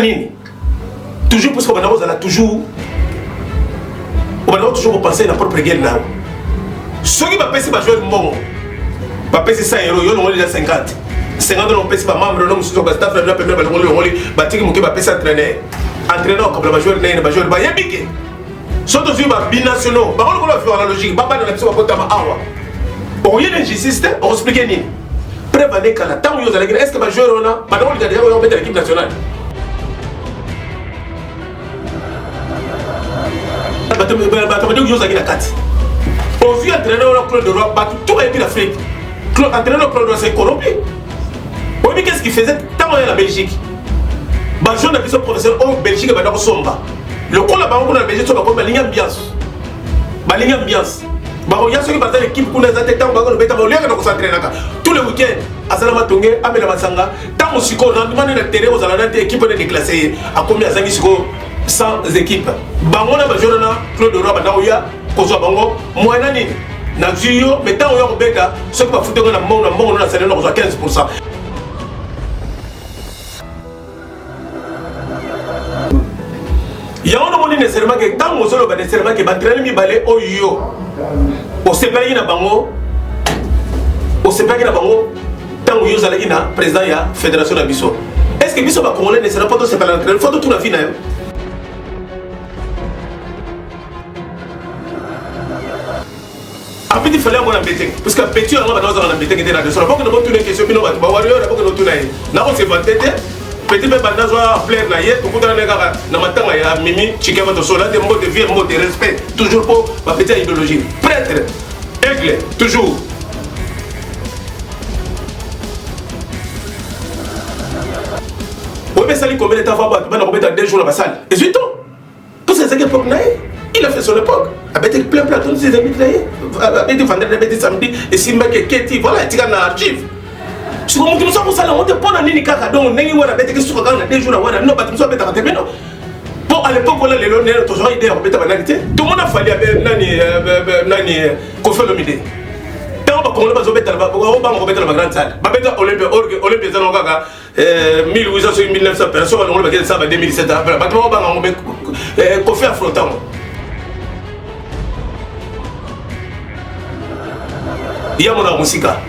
Nini toujours puisque obanda kozala toujours, obanda toujours kopense na propre guerre na yo. Soki bapesi bajoueur mbongo, bapesi 100 euro, yo longoli eza 50 50, na opesi bamembre no mosusu, bastaff na bino pembeni, balongoli longoli, batiki moke, bapesi entraîneur. Entraîneur akobola bajoueur na ye na bajoueur bayebi ke soki tozwi babinationaux, bango lokola bafiwaka na logique, babana na biso babotama awa, okoyela injustice te. Okoexpliquer nini? Preuve ane kala ntango yo ozalaki na, est ce que bajoueur wana banda kolika deja koya kobetela équipe nationale? Bato badoki, yo ozalaki na kati, ozwi entraîneur wana Claude Leroy, bato tout bayebi na Afrique, entraîneur Claude Leroy, c'est corrompu. Oyebi qu'est ce qu'il faisait ntango ya na Belgique? Bajoueur na biso professionnel oyo Belgique ebanda kosomba, lokola bango kuna na Belgique, so bakomi, balingi ambiance, balingi ambiance, bakoya. Soki baza na équipe kuna eza te, ntango bango lobeta, boliaka na kos'entraînaka tous les week-end, azala matonge, amela masanga. Ntango sikoyo rendement na terrain ozala na te, équipe wana déclassé ye, akomi azangi sikoyo sans équipe. Bango na bajoueur na Claude Leroy banda koya kozwa bango moyen nini? Nazwi yo, mais ntango oya kobeta, soki bafuti ngo na mbongo na mbongo no na salaire, na kozwa 15. Yango nomoni nécessairement ke ntango ozoloba, nécessairement ke baentraîneur mibale oyo osepelaki na bango, osepelaki na bango ntango yo ozalaki na président ya fédération na biso. Est ce que biso bacongolais, nécessairement mpo tosepela na entraîneur, faut totuna vie na yo? Apeti Fally yango na mbetenge, parce que petit yango bana bazala na mbetenge te na desola. Bokende botuna question, bino bato bawarrior, bokende otuna ye. Nakosevante te, petit mpe banda zwa ampleur na ye. Tokutana ne kaka na matanga ya Mimi Chikeva, tosola te. Mbote vie, mbote, respect toujours mpo bapeti ya idéologie, prêtre aigle toujours. Oyebi esali combien de temps va bato bana kobeta 2 jours na basale? Ezwi temps parce que ezalaki époque na ye, il a fait son époque, abetaki plein plein, tous ses amis na ye, abeti vendredi, abeti samedi, esimbaki, eketi, voilà, etika na archive. Siko moto mosusu akosala yango te. Mpo na nini kaka donc ndenge wana abetaki suka kaka na 2 jours na wana? No, bato mosusu abetaka te bino mpo à l'époque wana. Lelo nene tozwaka idée ya kobeta banani te. Tomona Fally, abe nani, nani, Koffi Olomide. Ntango bakongole bazobetala, obanga kobetala bagrande salle, babeta Olympia. Olympia eza nango kaka 1800 soki 1900 personnes, balongoli bakende sala ba 2007. Bato bakobanga yango, mais Koffi affronta yango ya monaka mosika.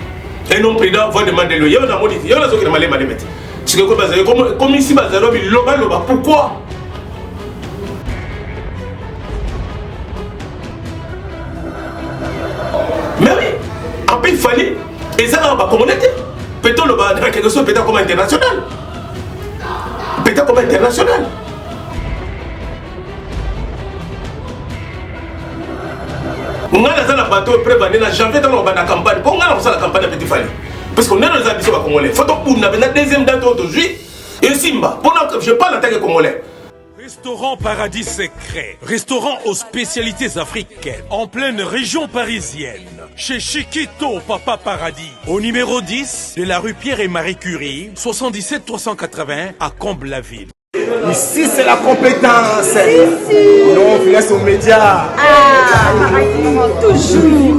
Un homme prudent voit de mandelo. Ye namoni ye nazokende malema malema te. Sikoyo bazali komisi, bazali bilobaloba. Pourquoi? Mais oui, en plus Fally eza kaka bakongolais te. Peut oloba na quelque chose, peut-être comme international, peut-être comme international. Ngai naza na bato oyo preuve ane na janvier, ntango babanda campagne, mpo ngai na kosala campagne ya petit Fally, parce que ndenge eza biso bacongolais, faut tobunda mpenza. Deuxième date oyo tozwi esimba mpona, je parle en tant que Congolais. Restaurant Paradis Secret, restaurant aux spécialités africaines, en pleine région parisienne, chez Chiquito Papa Paradis, au numéro 10 de la rue Pierre et Marie Curie, 77 380 à Combs-la-Ville. Ici, c'est la compétence. Non, on reste aux médias. Ah, toujours.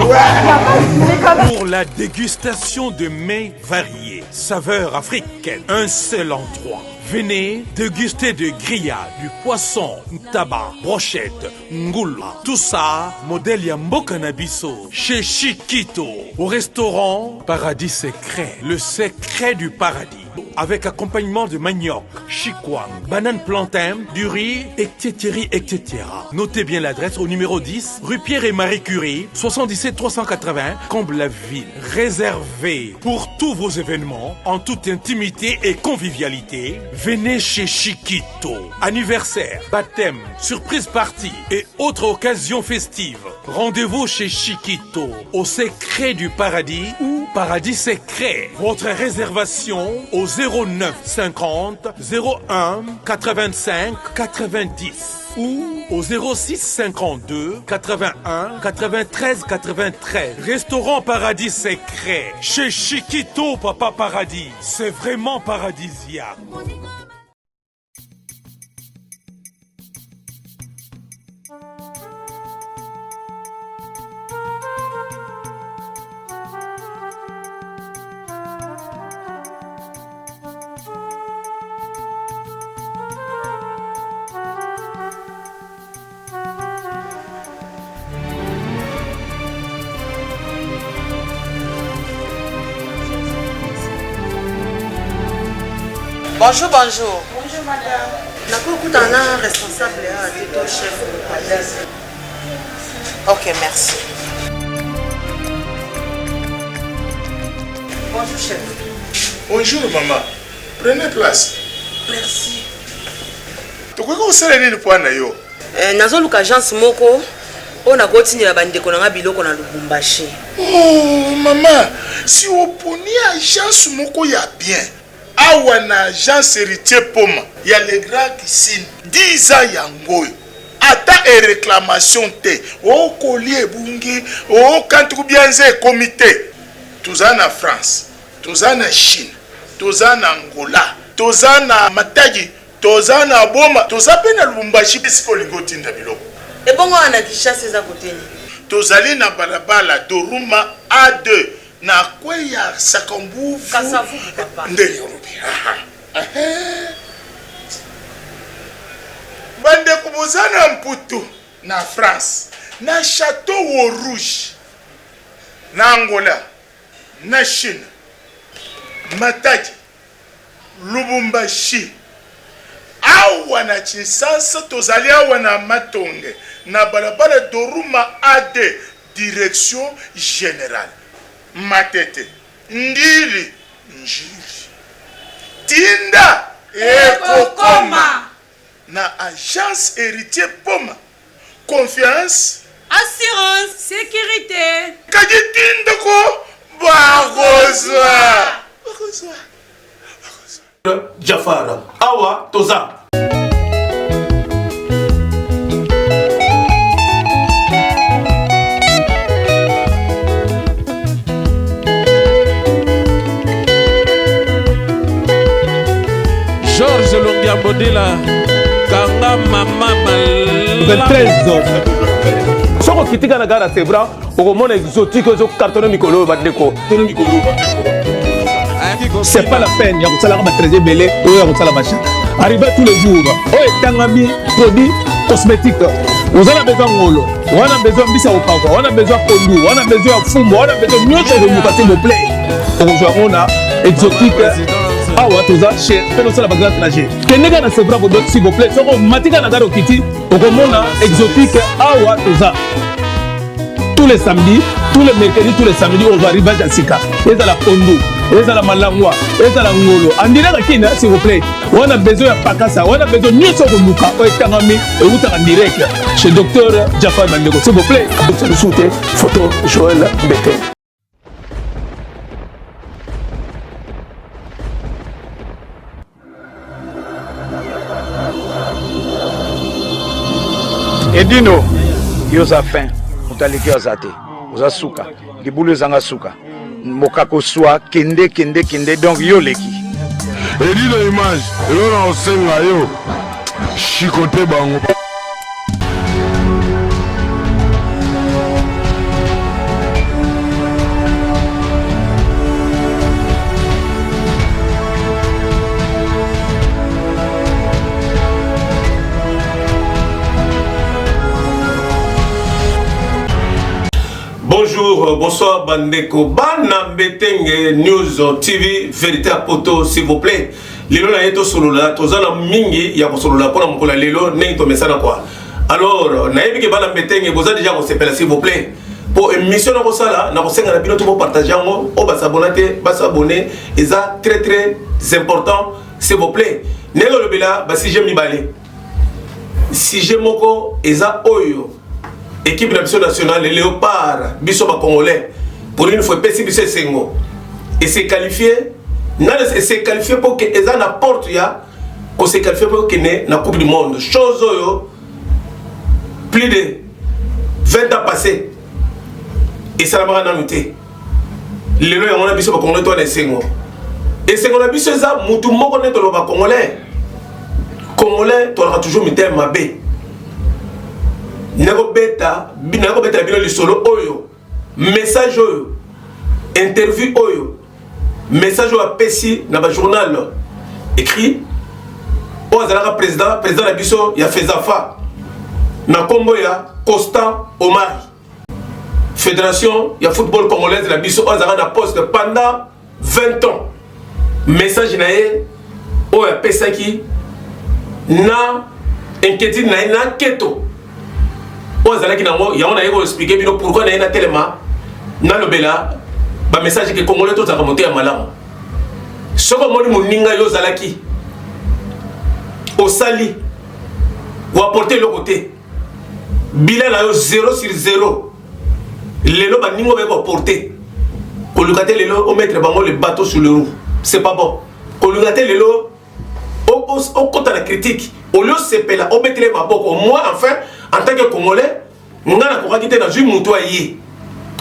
Ouais. Pour la dégustation de mets variés, saveurs africaines, un seul endroit. Venez déguster de grillades, du poisson, tabac, brochette, ngoula. Tout ça, modèle ya mboka na biso. Chez Chiquito, au restaurant Paradis Secret, le secret du paradis. Avec accompagnement de manioc, chikwangue, banane plantain, du riz, etc., etc. Notez bien l'adresse au numéro 10, rue Pierre et Marie Curie, 77 380, Combs-la-Ville. Réservé pour tous vos événements, en toute intimité et convivialité. Venez chez Chiquito. Anniversaire, baptême, surprise party et autres occasions festives. Rendez-vous chez Chiquito, au secret du paradis ou Paradis Secret. Votre réservation au 09 50 01 85 90 ou au 06 52 81 93 93. Restaurant Paradis Secret chez Chiquito Papa Paradis. C'est vraiment paradisiaque. Bonjour, bonjour. Bonjour madame. Nakokutana na responsable awa te to chef. Ok, merci. Bonjour chef. Bonjour maman. Prenez place. Merci. Tokoki kosala nini mpo na yo? Eh, nazoluka agence moko oyo nakotindela bandeko na nga biloko na Lubumbashi. Oh mama, si oponi agence moko ya bien awa na agence Héritier Poma ya le grand Kisine 10 ans yango oyo ata e réclamation te okolia ebungi okantuku bianza ekomi te. Toza na France, toza na Chine, toza na Angola, toza na Matadi, toza na Boma, toza mpe na Lubumbashi esika olingi otinda biloko. Ebongo awa na Kinshasa eza kote nini? Tozali na balabala Doruma A2 na kwe ya Sakambuvu. Kasavubu papa. Ndenge olobi. Bandeko boza na Mputu na France na Chateau au Rouge na Angola na Chine Matadi Lubumbashi awa na Tshinsansa tozali awa na Matonge na balabala Doruma AD direction generale Matete Ndili Ndjili tinda ekokoma na agence Heritier Poma confiance assurance sécurité kadi tinda ko bakozwa bakozwa Jafar awa toza Georges Longiambodila kanga mama 23 soki okitika na gare ya sebra okomona exotique ozo cartonne mikolo oyo bandeko. C'est pas la peine ya kosalaka ba trésor ebele oyo ya kosala machin arrive tous les jours oyo etangami produit cosmétique oza na besoin ngolo wana besoin mbisi ya kopakwa wana besoin pondu wana besoin ya fumbu wana besoin nyonso ekoluka s'il vous plaît okozwa yango na exotique awa toza chez mpe tosala ba grand trajet kende kaka na sevra bodot s'il vous plaît soki omati kaka na gare okiti okomona exotique awa toza tous les samedis tous les mercredis tous les samedis ozwa arrivage ya sika ezala pondu ezala malangwa ezala ngolo andiraka kina s'il vous plaît wana besoin ya pakasa wana besoin nyonso okoluka oyo etangami ewutaka direct chez docteur Jafar Bandeko s'il vous plaît lisusu te photo Joël Mbete. Edino yo oza fin moto aleki yo aza te oza suka libulu ezanga suka mokako swa kende kende kende donc yo oleki Edino image eloko na kosenga yo chicote bango. Bonjour, euh, bonsoir bandeko bana mbetenge news TV vérité à poto s'il vous plaît. Lelo na ye tosolola toza na mingi ya kosolola mpona mokolo ya lelo ndenge tomesana kwa. Alors nayebi ke bana mbetenge boza deja kosepela s'il vous plaît. Po émission na kosala na kosenga na bino to bopartage yango oyo basabona te basabone eza très très important s'il vous plaît. Ndenge olobela ba sujet mibale. Sujet moko eza oyo équipe na biso nationale les léopards biso ba congolais pour une fois epesi biso esengo et se qualifier nani se qualifier pour que eza na porte ya ko se qualifier pour kende na coupe du monde chose oyo plus de 20 ans passé esalamaka nanu te lelo yango na biso bakongolais to wana esengo esengo na biso eza mutu moko nde toloba congolais congolais tolaka toujours mitema mabe nakobeta nakobetela bino lisolo oyo message oyo interview oyo message oyo apesi na bajournal écrit oyo azalaka président président na biso ya fezafa na nkombo ya constant omari Federation ya football congolaise na biso oyo azalaka na poste pendant 20 ans message na ye oyo apesaki na inquiétude na ye na keto oyo azalaki nango. Yango naye koexpliquer bino pourquoi naye natelema nalobela bamessage ke Congolais tozalaka moto ya malamu. Soki omoni moninga yo ozalaki osali oapporter eloko te, bilan na yo 0 sur 0, lelo baninga oyo koapporter, koluka te lelo omettre bango le bateau sur le roue, c'est pas bon. Koluka te lelo okota na critique olie osepela obetele maboko. Moi, enfin, en tant que Congolais, nga nakokaki te. Nazwi motu aye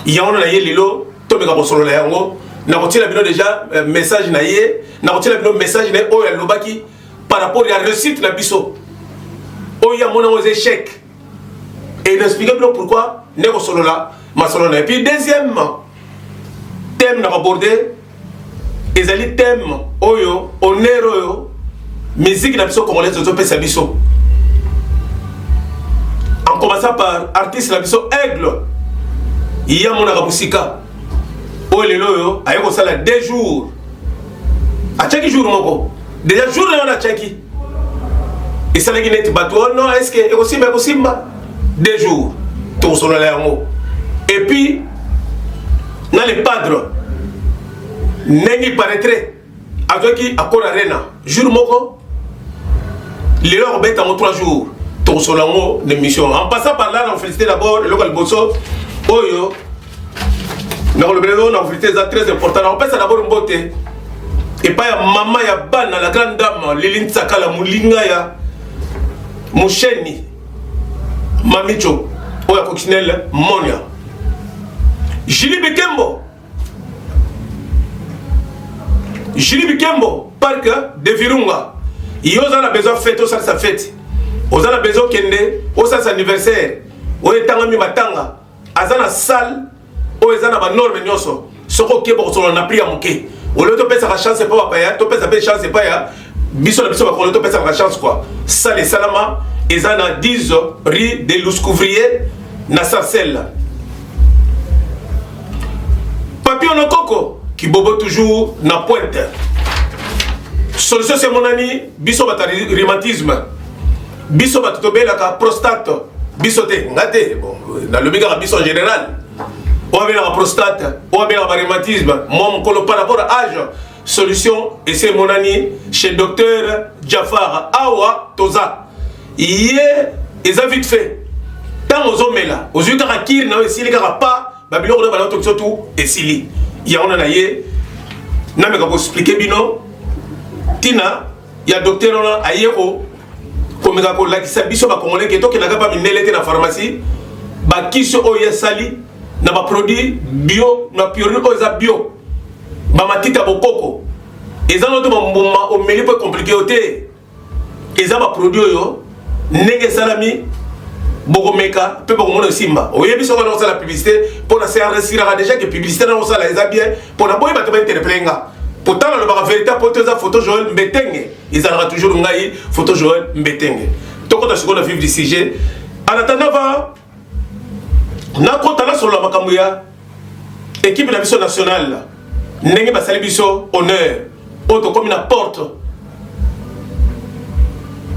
yango na ye lelo tomeka kosolola yango. Nakotiela bino déjà message na ye, nakotiela bino message na ye oyo alobaki par rapport ya réussite na biso oyo ya mona yango eza échec, et naexpliquer bino pourquoi nde kosolola masolo na ye. Puis deuxième thème na koaborder ezali thème oyo honneur oyo musique na biso congolaise ezopesa biso, en commençant par artiste na biso Aigle ye amonaka mosika, oyo lelo oyo aye kosala 2 jours. Atiaki jour moko déjà, jour na wana atiaki esalaki neti bato oh non, est ce que ekosimba? Ekosimba 2 jours, tokosolola yango. Et puis na le padre, ndenge paraîtrait azwaki Accor Arena jour moko, lelo akobeta yango 3 jours, tokosolola yango na émission. En passant par là, na félicité d'abord. Eloko ya liboso oyo nakolobela oyo na félicité eza très important. Nakopesa d'abord mbote epai ya mama ya bana, la grande dame Lili Ntsakala, molinga ya Mosheni Mamicho oyo ya Coccinelle Monia, Julie Bikembo, Julie Bikembo, Parc de Virunga. Yo oza na besoin fête, osalisa fête, oza na besoin okende osalisa anniversaire oyo etangami matanga, aza na salle oyo eza na banorme nyonso. Soki okeba kosolola na prix ya moke, olio topesaka chance mpo bapaya, topesa mpe chance epai ya biso na biso bakolo, topesaka chance quoi. Salle esalama eza na 10 rue de Louscouvrier na Sarcelles. Papillon Okoko Kibobo, toujours na pointe. Solution se monani. Biso bato ya rhumatisme, biso bato tobelaka prostate, biso te, nga te, bon, nalobi kaka biso en général, oyo abelaka prostate, oyo abelaka barhumatisme, mwa mokolo par rapport à âge, solution ese emonani chez docteur Jafar. Awa toza ye, eza vite fait. Ntango ozomela, ozwi kaka kiri na yo, esili kaka pa babiloko na bana tokiso tu esili. Yango na ye nameka koexpliquer bino ntina ya docteur wana aye ko komeka kolakisa biso bakongolais ke tokendaka pa mindele te na pharmacie. Bakisi oyo esali na baproduit bio, na produit oyo eza bio, bamatita bokoko, eza no to bambuma omeli mpo ecompliquer yo te. Eza baproduit oyo ndenge esalami, bokomeka mpe bokomona esimba. Oyebi soki wana kosala publicité mpo na se enregistraka déjà ke publicité na kosala eza bien mpo na boyi bato bainterpeller nga. Pourtant nalobaka vérité po to eza Photo Joel Mbetenge, ezalaka toujours ngai Photo Joel Mbetenge. Tokota sikoyo na vif du sujet. En attendant va nakota nasolola makambo ya équipe na biso nationale, ndenge basali biso honneur oyo tokomi na porte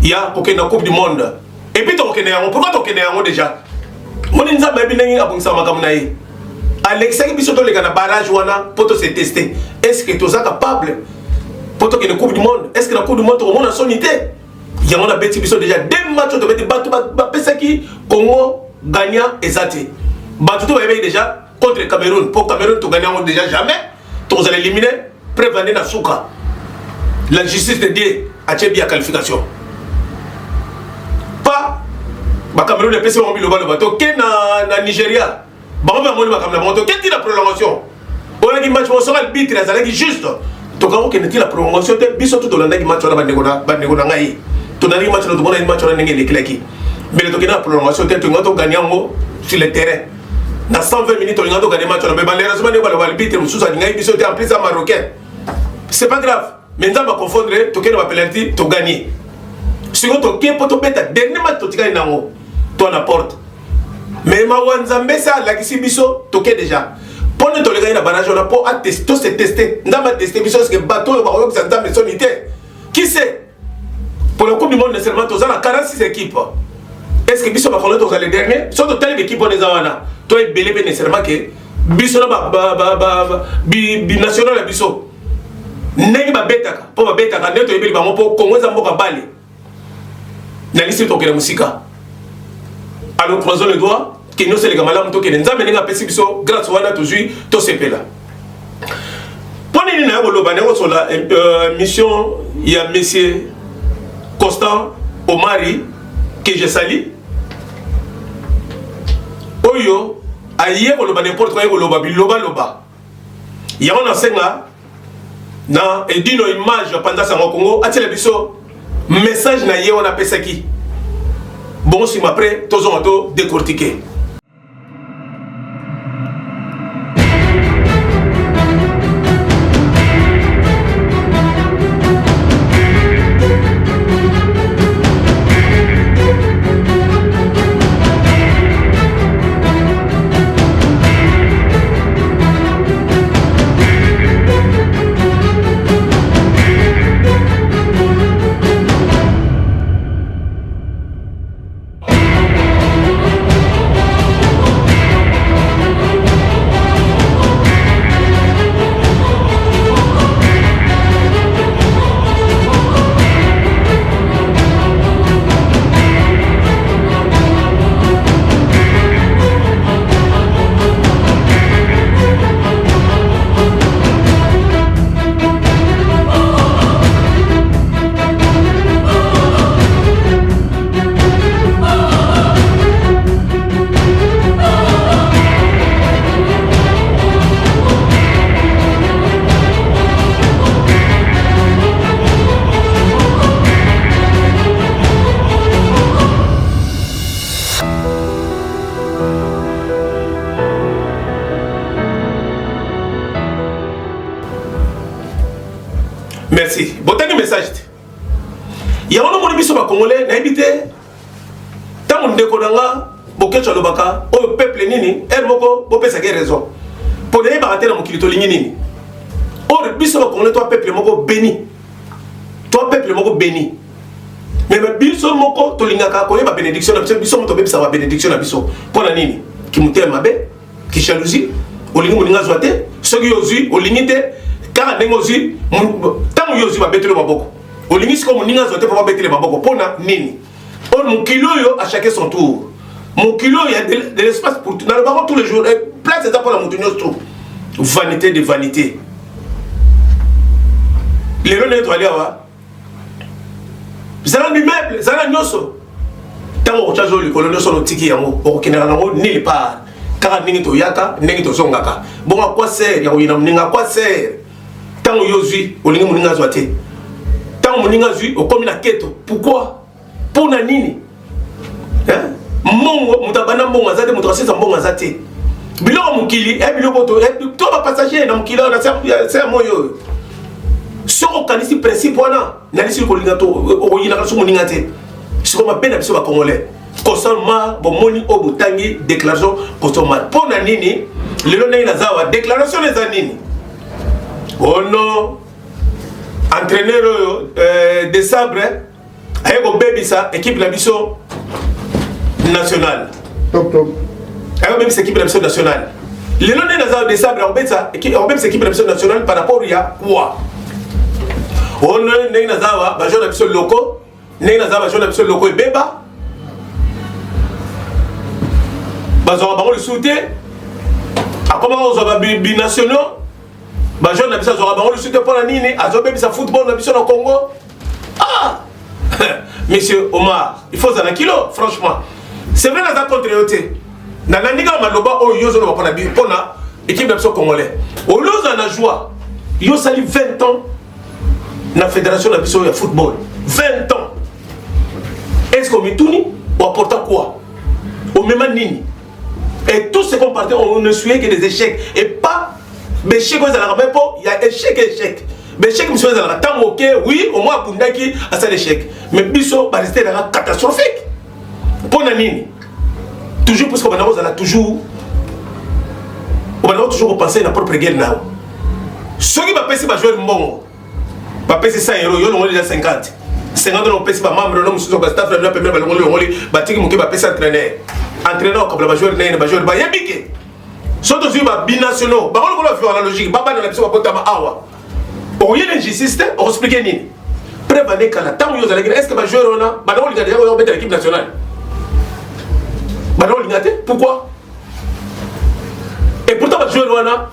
ya kokende na Coupe du monde. Et puis tokokende yango. Pourquoi tokokende yango? Déjà moni Nzambe ayebi ndenge abongisaka makambo na ye. Alekisaki biso toleka na barrage wana mpo tose tester: est ce que toza capable mpo tokende Coupe du monde? Est ce que na Coupe du monde tokomona soni te? Yango nabeti biso déjà deux match oyo tobeti. Bato bapesaki Congo gagnant eza te. Bato to bayebaki déjà contre Cameroun, mpo Cameroun togagner yango déjà jamais, tokozala éliminé. Preuve nde na suka la justice de Dieu atie bia qualification pa bacameroun epesi bango bilobaloba. Toke na Nigeria, bango mpe bamoni makambo na bango, toke ti na prolongation. Oyaki match moko, soki arbitre azalaki juste, toka kokende ti na prolongation te. Biso tu tolandaki match wana, bandeko na ngai, tolandaki match wana, tomonaki match wana ndenge elekelaki. Mbele tokende na prolongation te, tolinga togagner yango sur le terrain na 120 minutes, tolinga togagner match wana. Mais malheureusement, ndenge baloba, arbitre mosusu alingaki biso te, en plus ya Marocain. C'est pas grave, mais Nzambe aconfondre, tokende bapenalty, togagner. Sikoyo toke mpo tobeta dernier match, totikali nango to na porte. Mais mawa, Nzambe se alakisi biso toke déjà mpo nde tolekaki na barrage wana mpo tose tester. Nzambe atester biso: est-ce bato oyo bakoyokisa Nzambe soni te? Qui sait? Pour la Coupe du Monde, seulement toza na 46 équipes. Est-ce que biso ba Congolais toza les derniers? Soki totali ba équipe wana eza wana, to ebele pe nécessairement que biso na ba ba ba ba bi, bi national ya biso ndenge babetaka mpo babetaka nde toyebeli bango mpo Congo eza mboka bale na lisi tokende mosika. Alors croisons les doigts ke nyonso eleka malamu, tokende. Nzambe ndenge apesi biso grâce wana tozwi, tosepela. Mpo nini naye koloba ndenge kosola mission ya monsieur Constant Omari que je salue, oyo aye koloba n'importe quoi, aye koloba bilobaloba yango. Nasenga na Edino Image ya Panza Sango Congo atiela biso message na ye wana apesaki bongo, nsima après tozonga to décortiquer. Merci. Botangi message te. Yango nomoni biso ba Congolais nayebi te ntango ndeko na nga Boketshu alobaka oyo peuple nini ere moko bopesaki raison mpo nayebaka te na mokili tolingi nini. Or biso ba Congolais toa peuple moko béni, toa peuple moko béni, mais biso moko tolingaka koyeba bénédiction na biso. Biso moko tobebisaka ba bénédiction na biso. Mpo na nini? Kimotema mabe, kijalousie. Olingi moninga azwa te. Soki yo ozwi, olingi te kaka ndenge ozwi. Ntango yo ozwi, babeteli maboko. Olingi sikoyo moninga azwa te mpo babeteli maboko. Mpo na nini? Oyo mokili oyo, à chacun son tour. Mokili oyo ya de l'espace pour nalobako tous les jours, place eza mpona moto nyonso. Tout vanité de vanité. Lelo ndenge toali awa, zala mimeuble, zala nyonso, ntango okotya zo likolo nyonso, notiki yango, okokendaka nango nulle part. Kaka ndenge toyaka, ndenge tozongaka. Bongo à quoi sert ya koyina moninga? À quoi sert ntango yo ozwi, olingi moninga azwa te? Ntango moninga azwi, okomi na keto. Pourquoi? Mpo na nini? Mbongo, moto abanda mbongo aza te, moto asilisa mbongo aza te. Biloko mokili, biloko to bapassager na mokili oyo, na se ya moi oyo. Soki okanisi principe wana, nalisi kolinga to okoyinaka so moninga te. Sikoyo mabe na biso bacongolais, Constant, bomoni oyo botangi déclaration Constant. Mpo na nini lelo ndenge naza awa? Déclaration eza nini? Ono entraîneur oyo Desabre aye kobebisa équipe na biso nationale. Top top. Aye kobebisa équipe na biso nationale. Lelo ndenge naza, Desabre akobebisa équipe na biso nationale par rapport ya quoi? Ono ndenge naza awa, bajoueur na biso loko, ndenge naza, bajoueur na biso loko ebeba, bazwaka bango lisusu te. Akomaka kozwa babinationaux, bajoueur na biso azwaka bango lisusu te. Mpo na nini azobebisa football na biso na Congo? Ah, monsieur Omar, il faut ozala kilo. Franchement, c'est vrai, naza contre yo te. Nalandi kaka maloba oyo yo ozoloba mpona mpona équipe na biso congolais. Oyo ozala na joie, yo osali 20 ans na fédération na biso ya football, 20 ans. Est ce que omituni oapporta quoi? Omema nini? Et tout ce qu'on partait, on ne suit que des échecs et pas baéchec oyo ezalaka mpe mpo ya échec. Échec, baéchec mosusu ezalaka ntango oke, oui, au moins abundaki, asala échec, mais biso barésultat ezalaka catastrophique. Mpo na nini? Toujours puisque obanda kozala toujours, obanda toujours kopenser na propre guerre na yo. Soki bapesi bajoueur mbongo. Bapesi 100 euro, yo longoli déjà 50. 50 na opesi ba membre no mosusu ba staff na bino pembeni balongoli longoli batiki moke bapesi entraîneur. Entraîneur okabela ba joueur nene ba joueur bayebi ke soki tozwi ba binationaux bango lokola bafiwaka na logique babana na biso babotama awa okoyela injustice te okoexplike nini preuve ane kala ntango yo ozalaki est ce que bajoueur wana banda kolinga deja koya kobeta l'équipe nationale banda kolinga te pourquoi et pourtant bajoueur wana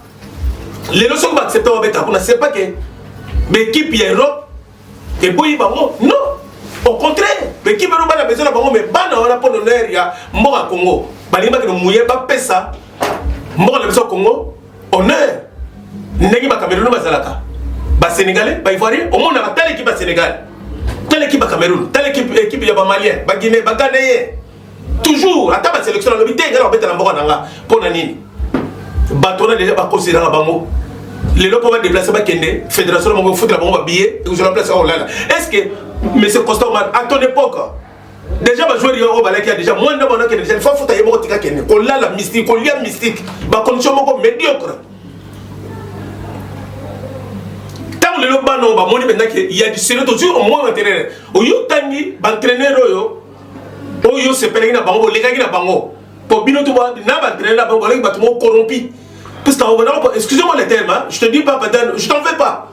lelo soki baaccepte babeta kuna c'est pas que baéquipe ya europe eboyi bango non au contraire baekipe wana bana besoin na bango mais bana wana mpo l'honneur ya mboka congo balingi bakende muye bapesa mboka na biso congo honneur ndenge bacameroun bazalaka basénégalais baivoirien omonaka tala ekipe ya sénégal tala ekipe ya cameroun tala ekipe ya bamalien baguinée baghanéen toujours ata basélection nalobi te ngai nakobeta na mboka na nga mpo na nini bato wana deja baconsideraka bango lelo mpo badeplace bakende fédération na bango efutela bango babillet ekozala place ya kolala est ce que monsieur constant omar à ton époque déjà bajoueur yo oyo balaki ya déjà mwa ndambo wana akende déjà fa futa ye moko tika kende kolala mystique kolia mystique bacondition moko médiocre ntango lelo bana oyo bamoni mpenza ke ya du sérieux tozwi au moins entraîneur oyo otangi baentraîneur oyo oyo osepelaki na bango bolekaki na bango po bino to na baentraîneur na bango balaki bato moko corrompi puisque excusez-moi le terme hein, je te dis pas je t'en veux pas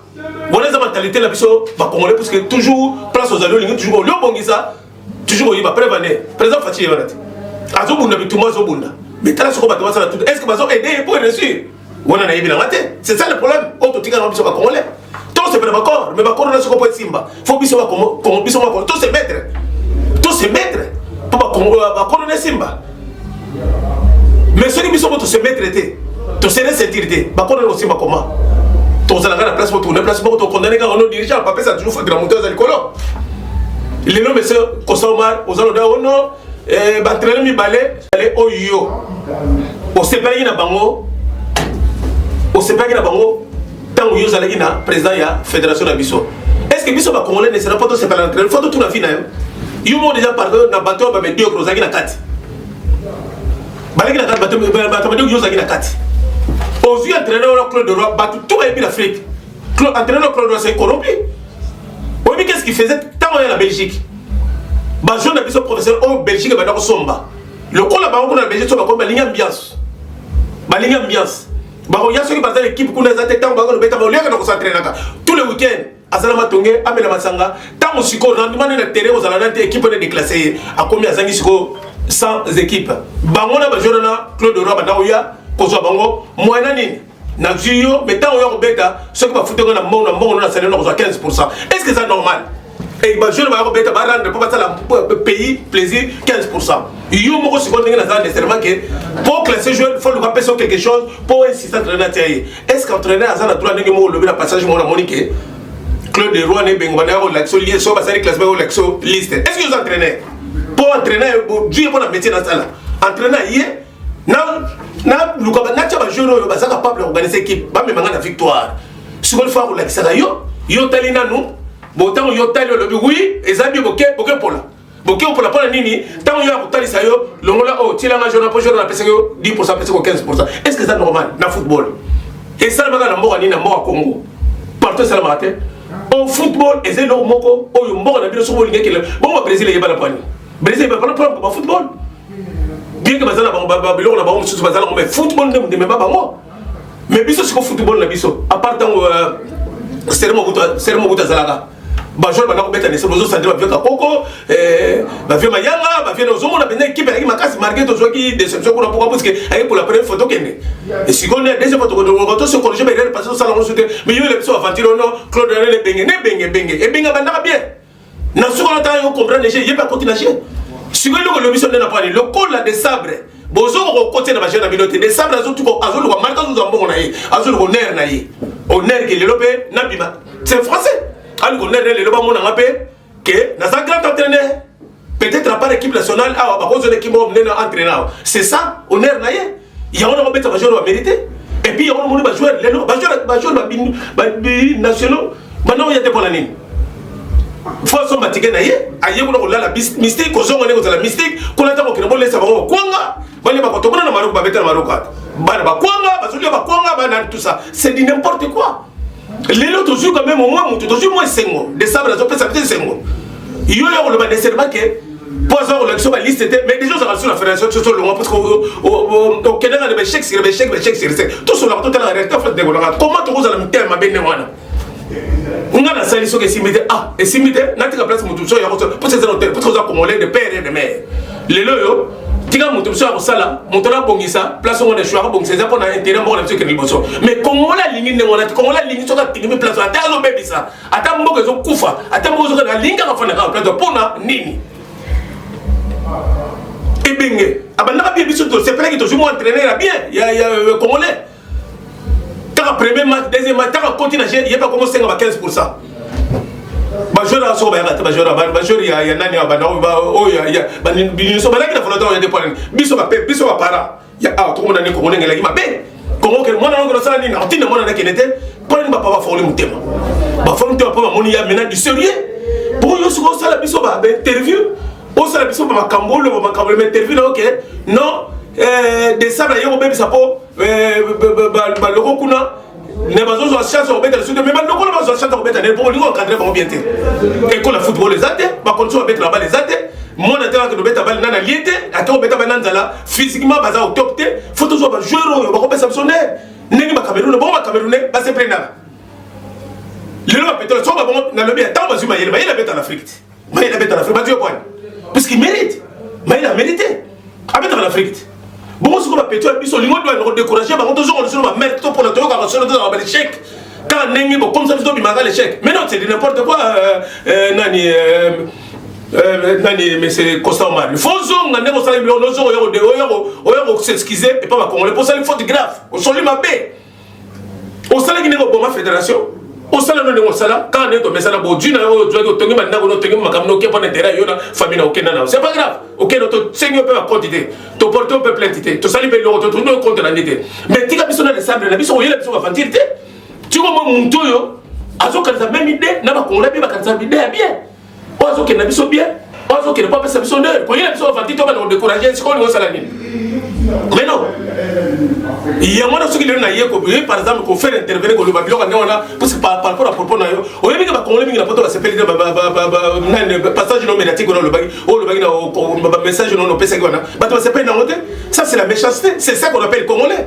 wana eza mentalité na biso bacongolais puisque toujours place ozali olingi toujours olie obongisa toujours oyiba preuve ane président faci ye wana te azobunda bitumba azobunda mais tala soko bato basala tout est ce que bazo aide ye mpo réussir wana nayebi nanga te c'est ça le problème oyo totikala na biso bacongolais tosepela bacor mais bacor na soko mpo esimba fo biso bakongo biso moko to se mettre to se mettre mpo bacor na esimba mais soki biso mpo to se mettre te to se ressentir te bacor na kosimba koma tozalaka na place moko tourne place moko tokondane kaka no dirigeant bapesa toujours faute na moto aza likolo lelo monsieur kosa omar oza loda ono eh, baentraîneur mibale oyo osepelaki na bango osepelaki na bango ntango yo ozalaki na président ya fédération na biso est ce que biso bacongolais nesena mpo tosepela na entraîneur fo totuna vi na yo yo moko déjà pardon na bato oyo bamediocre ozalaki na kati balaki na kati bato bamediocre yo ozalaki na kati ozwi entraîneur wana claude roi bato to bayebi na afrique entraîneur claude roi c'est corrompu oyebi qu'est ce qu'il faisait ntango ya na belgique bajeune na biso professeur oyo belgique ebanda kosomba lokola bango kuna na belgique so bakomi balingi ambiance balingi ambiance bakoya soki baza na ekipe kuna eza te ntango bango lobeta boliaka na kosantrainaka tous les week-end azala matonge amela masanga ntango sikoyo rendement nde na terrain kozala na te ekipe nde déclasse ye akomi azangi sikoyo sans équipe bango na bajoueur na claude roi banda koya kozwa bango moyen na nini nazwi yo mais ntango oya kobeta soki bafuti yango na mbongo na mbongo na salaire na kozwa 15 pourcent est ce que eza normal et bajoueur baya kobeta barendre mpo basala pays plaisir 15 pourcent yo moko sikoyo ndenge naza nécessairement ke mpo classe joueur fo luka apesa yo quelque chose mpo insiste entraîneur atia ye est ce que entraîneur aza na droit ndenge moko olobi na passage moko namoni ke Claude Roy ne bengo banda kolakisa yo so basali classe bakolakisa yo liste est ce que oza entraîneur mpo entraîneur due mpo na métier nasala entraîneur ye na na luka natya bajoueur oyo baza capable ya koorganiser équipe bamema nga na victoire sikoyo fo akolakisaka yo yo otali nanu bo ntango yo otali olobi wi eza bio boke boke pola boke opola mpo na nini ntango yo akotalisa yo longola oyo oh, tielanga jona mpo jona napesaki yo 10 pourcent apesaki yo 15 pourcent est ce que eza normal na football esalamaka na mboka nini na mboka congo partout esalamaka te o oh, football eza eloko moko oyo mboka na bino soki bolingi ekele bongo babrésil eyebana mpo nini brésil eyebana mpo ba football bien que baza na bango biloko na bango mosusu baza nango mais football nde ndemema bango mais biso siko football na biso à part ntango euh, sere mobutu azalaka bajoueur banda kobeta nese bozosandre bavie kakoko eh, bavie mayanga bavie ozomona mpenza ekipe ayaki makasi malgré tozwaki déception kuna pourquoi parce que ayaki pour la première fois tokende esikoyo nde deuxième fois tokotoka tose corrige baerreur parce tosala yango su te mais yo ele biso aventure ono claude ebenge ne ebenge ebenge ebenge abandaka bien na suka na ntango yo comprendre je ye mpe akoti na je sikoyo eloko elobi so nde na pwani lokola de sabre bozokoka kokotia na bajeune na bino te de sabre azoluka marka azozwa mbongo na ye azoluka honneur na ye honneur ke lelo mpe nabima c'est français aluka honneur na lelo bamonanga mpe ke naza grand entraîneur peut-être à part équipe nationale awa bakozwa na équipe moko monene entraîneur awa c'est ça honneur na ye yango na kobeta bajoueur bamérite et puis yango namoni bajoueur lelo bajoueur binationaux banda oya te mpo na nini fo asomba tike na ye aye kuna kolala mystique kozonga nde kozala mystique kuna ntango okende bolesa bango bakwanga balia bakoto kuna na maroko babeta na maroko ata bana bakwanga bazolia bakwanga bana tout ça c'est du n'importe quoi. Lelo tozwi quand même au moins moto, tozwi mwa esengo. Desabre azopesa biso esengo. Yo ya koloba nécessairement que mpo aza kolakisa baliste te, mais déjà ozalaka sur la fédération soso olongwa parce que okendaka na baéchec sur baéchec, baéchec sur échec. Tosolaka, totalaka réalité en fait. Ndeko nanga, comment tokozala mitema mabe ndenge wana? Nga nasali, soki esimbi te, ah, esimbi te, natika place motu so ya kosala, mpo eza hotel, mpo oza Congolais de père et de mère. Lelo oyo tika moto mosusu ya kosala, moto nabongisa place ngo na choix akobongisa, eza mpona intérêt moko na biso ekende liboso. Mais Congolais alingi ndenge wana te. Congolais alingi soki atingimi place, ata azobebisa, ata mboka ezokufa, ata mboka ezokende, alingi kaka fanda kaka place. Mpona nini? Ebenge abandaka bien, biso tosepelaki, tozwi mwa entraîneur ya bien ya Congolais. Kaka premier match, deuxième match, taka koti na jeu, ye mpe akomosenga ba 15. Bajoueur soko bayaka te, bajoueur ya nani oyo nyonso balaki na fondateur ya te. Mpo nini biso bape, biso baparent ya awa tokomona nini? Kongo ndenge elaki mabe, Kongo kende, mwana nango osala nini? Akotinda mwana nakende te. Mpo nini bapa bafongoli motema? Bafongoli motema mpo bamoni ya maintenant du sérieux. Po yo soki osala biso bainterview, osala biso bamakambo, oloba makambo na interview na oke non, Desabre ye kobebisa mpo baloko kuna ne bazozwa chance ya kobeta lisusu te. Mais baloko na bazwa chance ya kobeta nde mpo olingi encadre bango bien te. Ekole ya football eza te, bacondition babetela bale eza te. Mwana te akende obeta bale nana lie te, ate kobeta bale na nzala, physiquement baza au top te. Faut tozwa bajoueur oyo bakopesa biso nde ndenge Bacameroun bongo. Bacamerounais baseprendaka lelo bapetole soko babongo. Nalobi ya ntango bazwi mayele, mayele abeta na Afrique te, mayele abeta na Afrique, bazwi yo kwani puisqu'il mérite, mayele amérite abetaka na Afrique te. Bongo sikoyo bapeto ya biso olingo doa kodécourage bango, tozonga lisusu bamere to mpona toyokaka solo, tozalaka balechec kaka ndenge bokomisa biso, tobimaka l'échec. Mais non, c'est de n'importe quoi. Nani nani, monsieur Constant Omar, il faut ozonga ndenge osali biloko, nozonga oya kos'excuse epa Bacongolais mpo osali faute grave, osoli mabe. Osalaki ndenge oboma fédération, osala no ndenge osala kaka ndenge tomesana. Bozwi na yo oyo ozwaki, otongi bandako, otongi makambo, noke mpona intérêt yo na famille na okenda na yo, c'est pas grave. Okende, tosengi yo mpe bacompte te, toporte yo mpe plainte te, tosali mpe eloko, totourne compte na nde te. Mais tika biso na Desabre na biso, koyela biso baventure te. Tiko mwa motu oyo azokanisa même idée na Bakongolais mpe bakanisa idée ya bien, oyo azokende na biso bien, oyo azokende mpo apesa biso honneur. Koyela biso baventure to bana kodécourage, sikoyo olingi osala nini? Mais non, yango wana soki lelo naye ye par exemple kofaire intervenir, koloba biloko ndenge wana, parce que par rapport à propos na yo, oyebi ke Bakongolais mingi na poto basepeli te. Nani, passage non médiatique wana olobaki, oyo olobaki na bamessage nono opesaki wana, bato basepeli nango te. Ça, c'est la méchanceté, c'est ça qu'on appelle Congolais.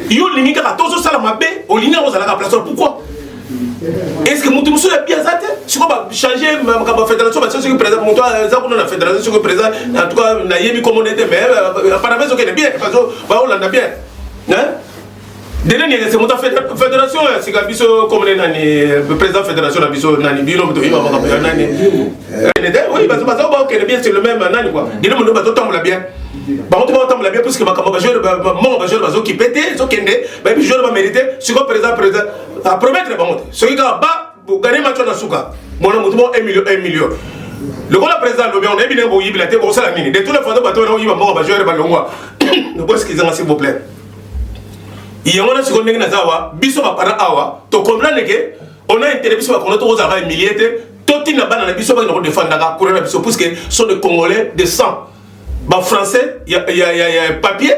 Yo olingi kaka tozosala mabe, olingi yango ozalaka place. Pourquoi? Est ce que moto mosusu ya bien aza te? Sikoyo bachange makambo ya fédération, batie soki président, moto aza kuna na fédération, soki président, en tout cas nayebi komona te, mais apparemment ezokende bien, baolanda bien dene niekese moto fédération ya sika. Biso komone nani président fédération na biso nani, bino moto oyeba makambo ya nani? Oui, bazo bakokende bien, c'est le même nani quoi, dene mondo bazotambola bien, bango to baotambola bien, puisque makambo bajoueur, mbongo bajoueur bazokipe te, ezokende, bayebi joueur bamérite. Sikoyo président apromettre bango te, soki kaka ba bogane match wana suka, mona motu moko 1 million, 1 million. Lokola président alobi, on yebi ndenge boyibila te, bokosala nini? De toutes les façons, bato wana oyiba mbongo bajoueur balongwa. Boexcusanga s'il vous plaît. Yango wana sikoyo ndenge naza awa, biso baparent awa tocomprendre ke on a intérêt, biso Bakongo tokozalaka humilie te, totinda bana na biso bakenda kodefendaka couleur na biso, puisque sont des Congolais de sang, Bafrançais ya papier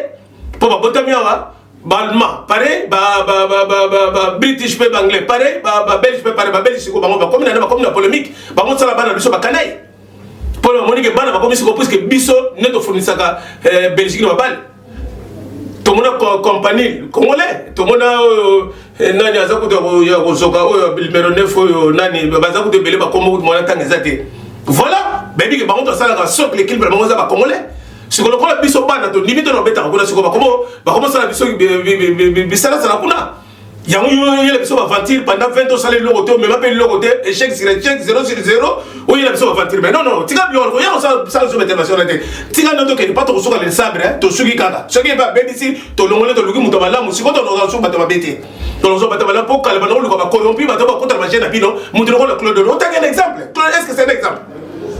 mpo babotami awa, Baallemand pareil, Babritish mpe, Baanglais pareil, Babelge mpe pareil. Babelge sikoyo bango bakomi na bakomi na polémique, bango tosala bana biso bakanai mpo na bamoni ke bana bakomi sikoyo, puisque biso nde tofournisaka Belgique na babale. Tomona compagnie congolais, tomona oyo nani aza kuta ya kozoka, oyo numéro 9, oyo nani, baza kuta ebele, bakombo kutu mwana ntango eza te. Voilà, bayebi ke bango tosalaka socle, équilibre bango eza Bacongolais. Sikoyo lokola biso bana tondimi to na obetaka kuna, sikoyo bakomosala biso bisalasala kuna. Yango oyela biso baventure pendant 20, osala eloko te, omema mpe eloko te, échec sur échec, 0 sur 0, oyela biso baventure. Mais non, non, tika biloko koya kosala biso bainternational te. Tika nde tokende mpa tokosuka le sabre, tosuki kaka soki ebe abebisi, tolongoli, toluki moto malamu. Sikoyo toloka suki bato mabe te, toloka bato malamu mpo kala bana koluka bacorrompi, bato bakota na bagene na bino. Moto lokola Claude, otangi un exemple, est ce que c'est un exemple,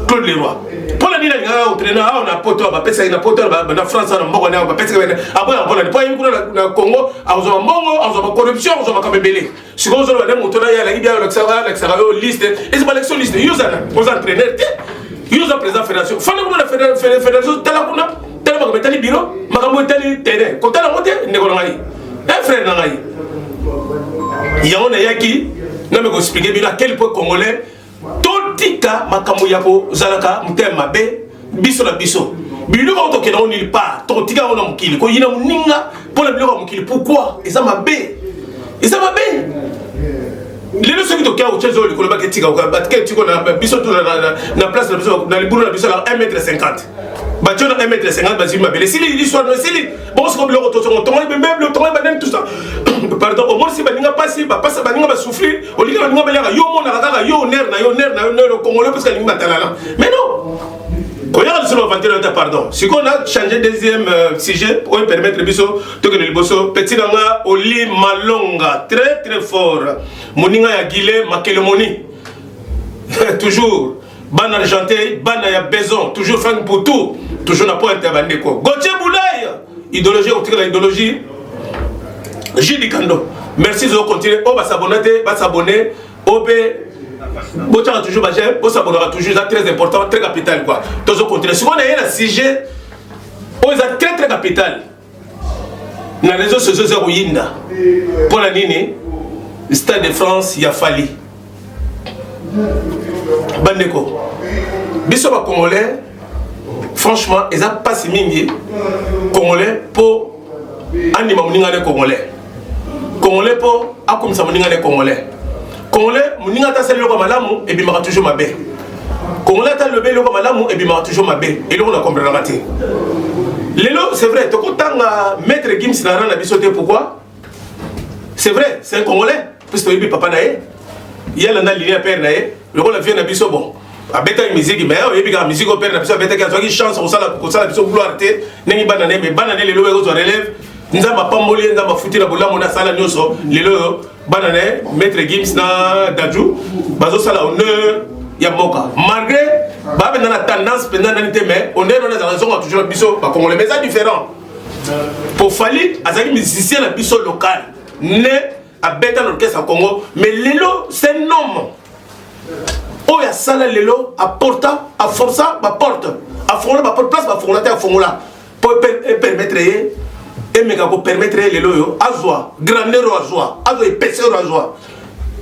Claude Leroy? Mpona nini alingaka kotraîner awa na poto? Bapesaki na poto, na France, na mboka na bapesaki, aboya. Mpona mpo ayebi kuna na Congo akozwa mbongo, akozwa bacorruption, akozwa makambo ebele. Sikoyo ozoloba nde moto na ye alaki bia, alakisaka yo liste, esi balakisi yo liste. Yo oza nani? Oza entraîneur te, yo oza président fédération. Fanda kuna na fédération, tala kuna, tala makambo etali bureau, makambo etali terrain, kotala yango te. Ndeko na ngai, un frère na ngai, yango nayaki. Name ko expliquer bino à quel point congolais totika makambo ya kozalaka motema mabe biso na biso. Biloko yango tokenda ngo nulle part, tokotika yango na mokili, koyina moninga mpo na biloko ya mokili pourquoi? Eza mabe, eza mabe. Lelo soki tokia kotia zolo likolo baketika batike tiko na biso tu na place na biso na libulu na biso na 1 mètre 50 batio na 1 mètre 50 bazwi mabele esili histoire no esili bongo sikoyo biloko tozongo tongoli bembeble tongoli banani tout ça pardon omonisi baninga mpasi bapasa baninga basouffrir olingi baninga baliaka yo omonaka kaka yo ner na yo ner na yo ner congolais parce alingi matalana mais non koyaka lisusu baventure yo te pardon. Sikoyo na change deuxième sujet oyo permettre biso tokende liboso. Petit na nga Oli Malonga très très fort, moninga ya Guile Makelemoni toujours bana Argentin, bana ya Beson, toujours Frank Poutou, toujours na pointe ya bandeko Gauthier Boulay, idéologie otikala idéologie Jules Kando. Merci zo continuer o basabonner te basabonner o pe botiaka toujours ba j'aime, bosabonaka toujours, eza très important, très capital quoi. Tozo continuer sikoyo na ye na sujet oyo eza très très capital na réseaux sociaux eza koyinda mpo na nini? Stade de France ya Fally. Bandeko biso bacongolais, franchement eza mpasi mingi congolais mpo andima moninga ne congolais, congolais mpo akomisa moninga ne congolais. Congolais moninga ata asali eloko malamu ebimaka toujours mabe, congolais ata alobi eloko malamu ebimaka toujours mabe. Eloko na comprenaka te lelo, c'est vrai tokotanga Maître Gims na rang na biso te. Pourquoi? C'est vrai, c'est un congolais puisque toyebi papa na ye, ye alanda ligne ya père na ye lokola vie na biso. Bon, abetaki musique mais oyebi kaka musique oyo père na biso abetaki, azwaki chance kosala biso gloire te ndenge bana na ye. Mais bana ne lelo ekozwa relève, Nzambe apamboli ye, Nzambe afuti na bolamu na asala nyonso. Lelo oyo bana na ye Maître Gims na Dadju bazosala honneur ya mboka malgré baa mpenza na tendance mpenza nani te, mais honneur wana ezalaka ezonga toujours na biso bacongolais. Mais eza différent po Fally azalaki musicien na biso local ne abeta na orchestre ya Congo, mais lelo c'est un homme oyo asala lelo aporta aforça baporte, afongola baporte place bafongola te, afongola po epermettre ye, emeka kopermettre ye lelo oyo azwa grandeur oyo azwa, azwa épaisseur oyo azwa.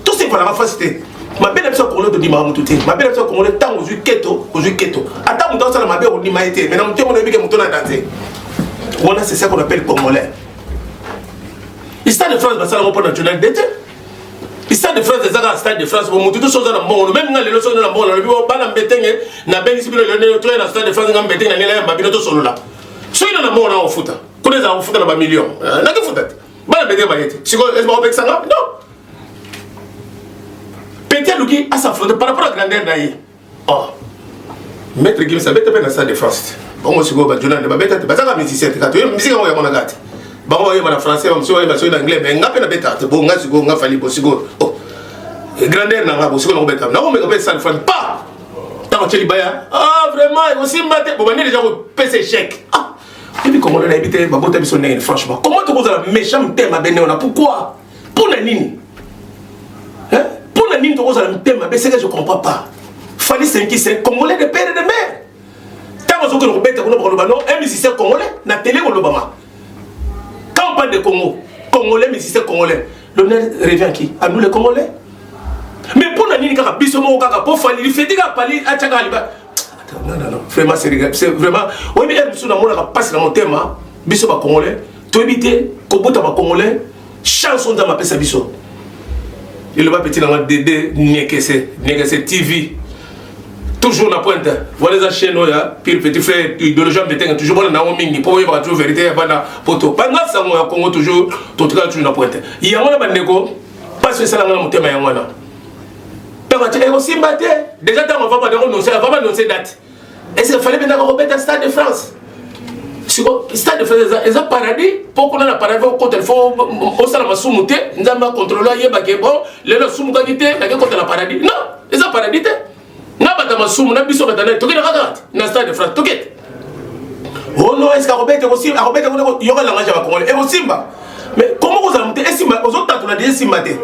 Tosekolaka fasi te. Mabe na biso ya congolais, tondimaka motu te. Mabe na biso ya congolais, ntango ozwi keto, ozwi keto, ata moto asala mabe okondima ye te, mais na motema oyebi ke moto na danger wana. C'est ça qu'on appelle congolais. Stade de France basalango mpo national de te. Stade de France eza kaka Stade de France bo motu to so oza na mbongo. Même nga lelo soki na mbongo, nalobi bana Mbetenge, nabengisi bino lelo toya na Stade de France, nga Mbetenge na ngai nayamba bino tosolola. Soki na mbongo na kofuta kuna, ezala kofuta na bamillion, nakifuta te. Bana Mbetenge baye te sikoyo bakopekisa nga non. Petit aluki as'affronter par rapport à grandeur na ye. Oh, Maître Gims abeta mpe na Stade de France te. Bongo sikoyo bajona nde babeta te, bazaka musicien te, kaka musique yango yamonaka te. Bango bayeba na français, bamosusu bayeba soki na anglais, mais nga mpe nabetaka te. Bo nga sikoyo nga Fally, bo sikoyo oh grandeur na nga, bo sikoyo nakobeta, nakomeka mpe Stade de France pa ntango atie libaya. Ah, vraiment ekosimba te, bo bandi déjà kopesa échec. Ah, yebi congolais, nayebi te babota biso ndenge. Franchement, comment tokozala méchant, motema mabe ndenge wana? Pourquoi? Mpo na nini? Mpo na nini tokozala motema mabe? C'est que je comprends pas. Fally Senki, c'est congolais de père et de mère. Ntango azokende kobeta kuna, bakoloba non, un musicien congolais na télé kolobama. Quand on parle de Congo, congolais, musicien congolais, l'honneur revient à qui? À nous les congolais. Mais mpo na nini kaka biso moko kaka mpo Fally feti kaka Fally atiaka liba? Non, non, non, vraiment c'est vraiment, oyebi ere mosusu namonaka mpasi na motema. Biso bacongolais toyebi te kobota bacongolais chance oyo Nzambe apesa biso. Eloba petit nanga Dede Niekese, Niekese TV, toujours na pointe wana. Eza chaîne oyo ya pire petit frère idéologie ya Mbetenge, toujours bona nango mingi mpo oyebaka toujours vérité ya bana poto banga sango ya Congo. Toujours totikala toujours na pointe yango na bandeko. Mpasi esalanga na motema yango wana ntango atie ekosimba te. Déjà ntango ava banda kononse, ava banonse date, est ce que Fally bendaka kobeta Stade de France? Siko Stade de France eza paradis mpo kuna na paradis okota, il faut osala masumu te. Nzambe acontrôle, ayebake bon lelo asumukaki te, nake kota na paradis. Non, eza paradis te. Na bata masumu na biso bata nani tokende kaka te na Stade de France? Tokete oh non, est ce que akobeta, ekosimba? Akobeta kuna, yoka langage ya bacongolais, ekosimba. Mais comment kozala mote esimba? Ozotatola de esimba te.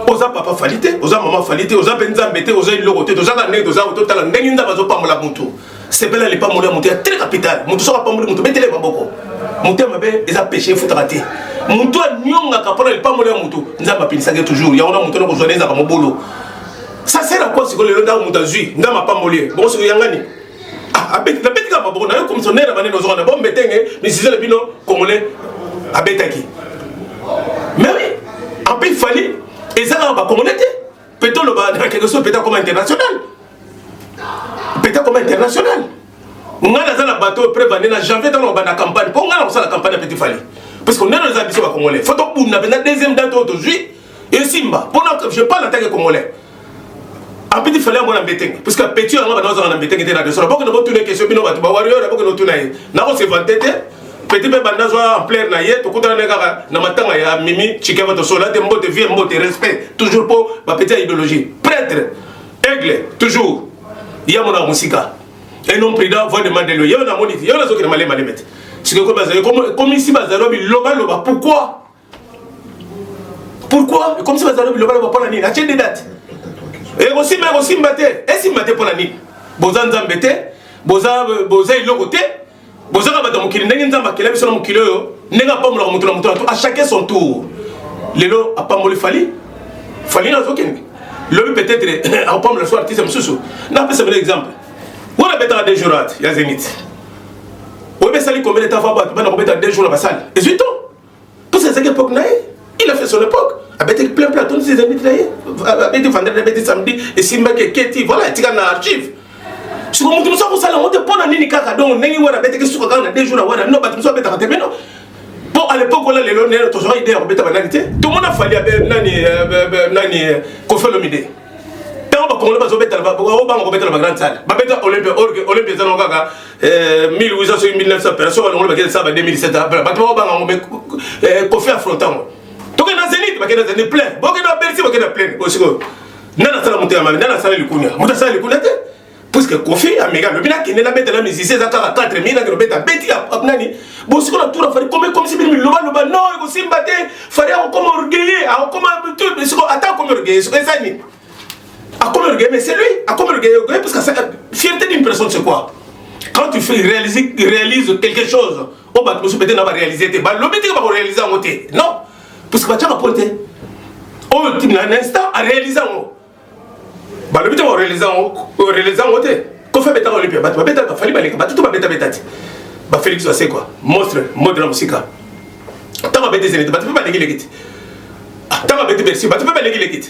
Oza papa Fally te, oza mama Fally te, oza mpe Nzambe te, oza eloko te. Toza kaka ndenge toza, totala ndenge Nzambe azopambola motu. Sepela lipamboli ya motu ya très capital. Motu soki apamboli motu, betele maboko. Motema mabe eza péché, efutaka te. Moto anyongaka mpona lipamboli ya moto, Nzambe apinisaki toujours. Yango na moto na kozwa ezaka mobolo. Ça sert à quoi sikoyo lelo ntango moto azwi Nzambe apamboli ye? Bongo sikoyo yangani? Ah, abeti nabeti kaka maboko na yo komisionnaire na banene ozonga na bombe tenge misizele bino congolais abetaki. Mais oui, en plus Fally eza kaka ba congolais te. Peut oloba na quelque chose peut comme international. Peut comme international. Nga naza na bateau preuve na janvier ntango banda campagne mpo nga na kosala campagne ya petit Fally. Parce que nano eza biso ba congolais. Faut tobunda mpenza deuxième date oyo tozwi esimba. Mpona je parle en tant que congolais. Apeti Fally yango na mbetenge parce que petit yango bana ozanga na mbetenge te na desolo bokende botuna question bino bato ba warrior bokende otuna ye nako se vanter te. Petit mpe banda azwa ampleur na ye, tokutana ne kaka na matanga ya Mimi Chikeva, tosola te. Mbote vie, mbote respect toujours mpo bapeti ya idéologie prêtre aigle toujours ya monaka mosika. Un homme prudent voit de mandelo ye namoni te, ye nazokende malema leme te. Sikoyo bazali komisi bazali bilobaloba. Pourquoi? Pourquoi ekomisi bazali bilobaloba? Mpo na nini atie de date? Ekosimba, ekosimba te, esimba te mpo na nini? Boza Nzambe te, boza boza eloko te, bozaka bato ya mokili. Ndenge Nzambe akela biso na mokili oyo, ndenge apambolaka moto na moto na to, à chacun son tour. Lelo apamboli Fally, Fally nazokende lobi peut-être akopambola so artiste mosusu. Napesa bino exemple wana abetaka 2 jours ate ya Zénith oyebi esali combien de temps fa bato bana kobeta 2 jours na basale ezwi to parce que ezalaki époque na ye. Il a fait son époque, abetaki plein plein, atondisi Zénith na ye, abeti vendredi, abeti samedi, esimbaki, eketi, voilà, etika na archive. Siko moto mosusu akosala yango te. Mpo na nini kaka donc ndenge wana abetaki suka kaka na 2 jours na wana? No, bato mosusu abetaka te meno mpo à l'époque wana. Lelo nde tozwaka idée ya kobeta banani te. Tomona Fally abe nani nani Koffi Olomide. Ntango bakongole bazobetala, obanga kobetala bagrande salle, babeta Olympia. Olympia eza nango kaka 1800 soki 1900 personnes. Balongoli, bakende sala ba 2007, bato bakobanga yango. Mais Koffi affronte yango. Tokende na Zénith, bakende na Zénith plein, bokende na Bercy, bakende na plein. Osikoyo nani asala moto ya mabe? Nani asala likunia? Moto asala likunia te, puisque Koffi ameka, alobi nakende nabetela musicien, eza kaka 4000, nakende obeta beti nani. Bosiko na tour Fally komi komisi bino bilobaloba. Non, ekosimba te. Fally akokoma orgueilleux, akokoma siko. Ata akomi orgueilleux, siko eza nini? Akomi orgueilleux, mais c'est lui akomi orgueilleux, parce que fierté d'une personne, c'est quoi? Quand tu fais réaliser, réalise quelque chose oyo bato mosusu peut-être na baréalise te, balobi teke bakoréalise yango te. Non, parce que batiaka po te oyo na instant aréalise yango, balobi te baréalise yango, réalise yango te. Koffi abetaka Olympia, bato babetaka, baFally baleka, bato to babetabeta te. BaFélix Wazekwa monstre mode na mosika. Ntango abeti Zénith, bato mpe balekileki te. Ntango abeti Bercy, bato mpe balekileki te.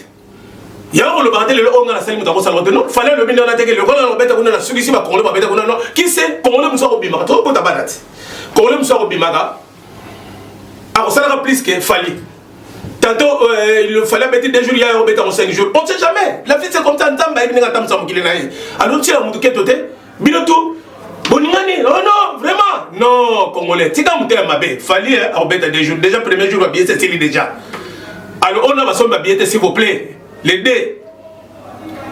Yango kolobaka te lelo oyo nga nasali, moto akosala te. Non, Fally alobi nde wana teke lokola na kobeta kuna, nasukisi bakongole babeta kuna. Non, qui sait? Congolais mosusu akobimaka, tokobota bana te. Congolais mosusu akobimaka, akosalaka plus que Fally. Tantôt il fallait abeti 2 jours, ya obeta ngo 5 jours. On sait jamais, la vie, c'est comme ça. Nzambe ayebi ndenge atambusa mokili na ye. Alors tiela motu keto te. Bino tu boningani. Oh non, vraiment non. Congolais, tika motema mabe. Fally akobeta 2 jours déjà. Premier jour, babillet esili déjà. Alors on a basombi babillet te, s'il vous plaît. Les deux,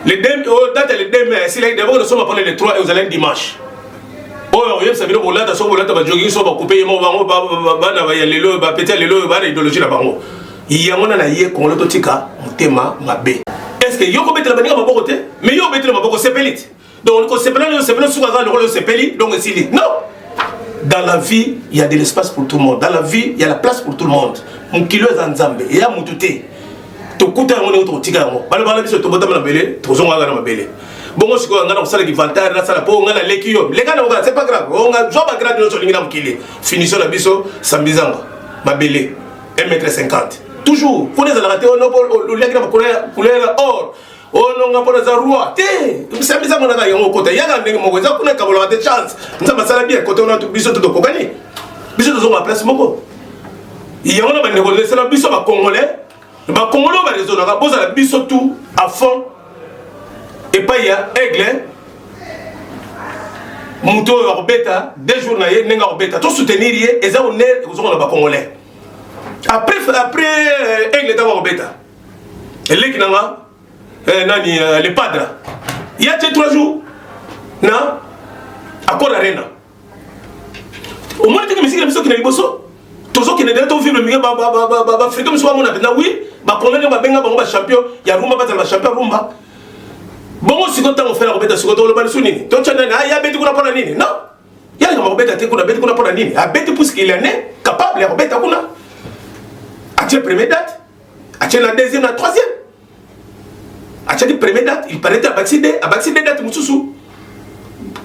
les deux, oh, date le 2 mai esilaki. D'abord nasomba mpona le 3 et ozalaki dimanche oyo oyebisa bino bolata. Soki bolata bajogging, so bakupe ye moko. Bango bana ya lelo, bapeti ya lelo oyo bana idéologie na bango yango na na ye. Congolais, totika motema mabe. Est ce que yo kobetela baninga maboko te? Mais yo obetela maboko, osepeli te. Donc kosepela yo osepela, suka kaka lokola osepeli, donc esili. Non, dans la vie, il y a de l'espace pour tout le monde. Dans la vie, il y a la place pour tout le monde. Mokili oyo eza Nzambe, eya mutu te. Tokuta yango ndenge tokotika yango. Balobala biso tobotama na mabele, tozongaka na mabele. Bongo sikoyo ngai na kosalaki vantard, nasala mpo ngai naleki yo, leka na c'est pas grave. Onga zwa bagrade nyonso olingi na mokili. Finition na biso sambizanga mabele 1 mètre 50 toujours. Kuna ezalaka te ono oliaki na bacouleur or ononga mpo naza roi te. Sambizanga naka yango okota yaka ndenge moko eza kuna, ekabolaka te. Chance Nzambe asala bien kote wana, biso to tokokani, biso tozonga place moko. Yango na bandeko lesela biso bacongolais, bacongolais oyo baraisonnaka, bozala biso tout à fond epai ya Aigle. Moto oyo akobeta 2 jours na ye, ndenge akobeta, tosoutenir ye, eza honneur ekozonga na bacongolais. Après Aigle, ntango akobeta, eleki nanga nani le Padre ya tie 3 jours na Accor Arena. Omoni teke misiki na biso okende liboso, tozokende dele, tovivre mingi. Baafrika mosusu bamona mpenza wi bakongole ndenge babenga bango bachampion ya rumba, bazala bachampion ya rumba. Bongo sikoyo ntango Ferre akobeta, sikoyo toloba lisu nini? Totya nani aya abeti kuna mpona nini? Non, yalingama kobeta te kuna. Abeti kuna mpona nini? Abeti puisque il en est capable ya kobeta kuna. Atie première date, atie la deuxième, la troisième. Atiaki première date, il paraît abakisi de, abakisi de date mosusu.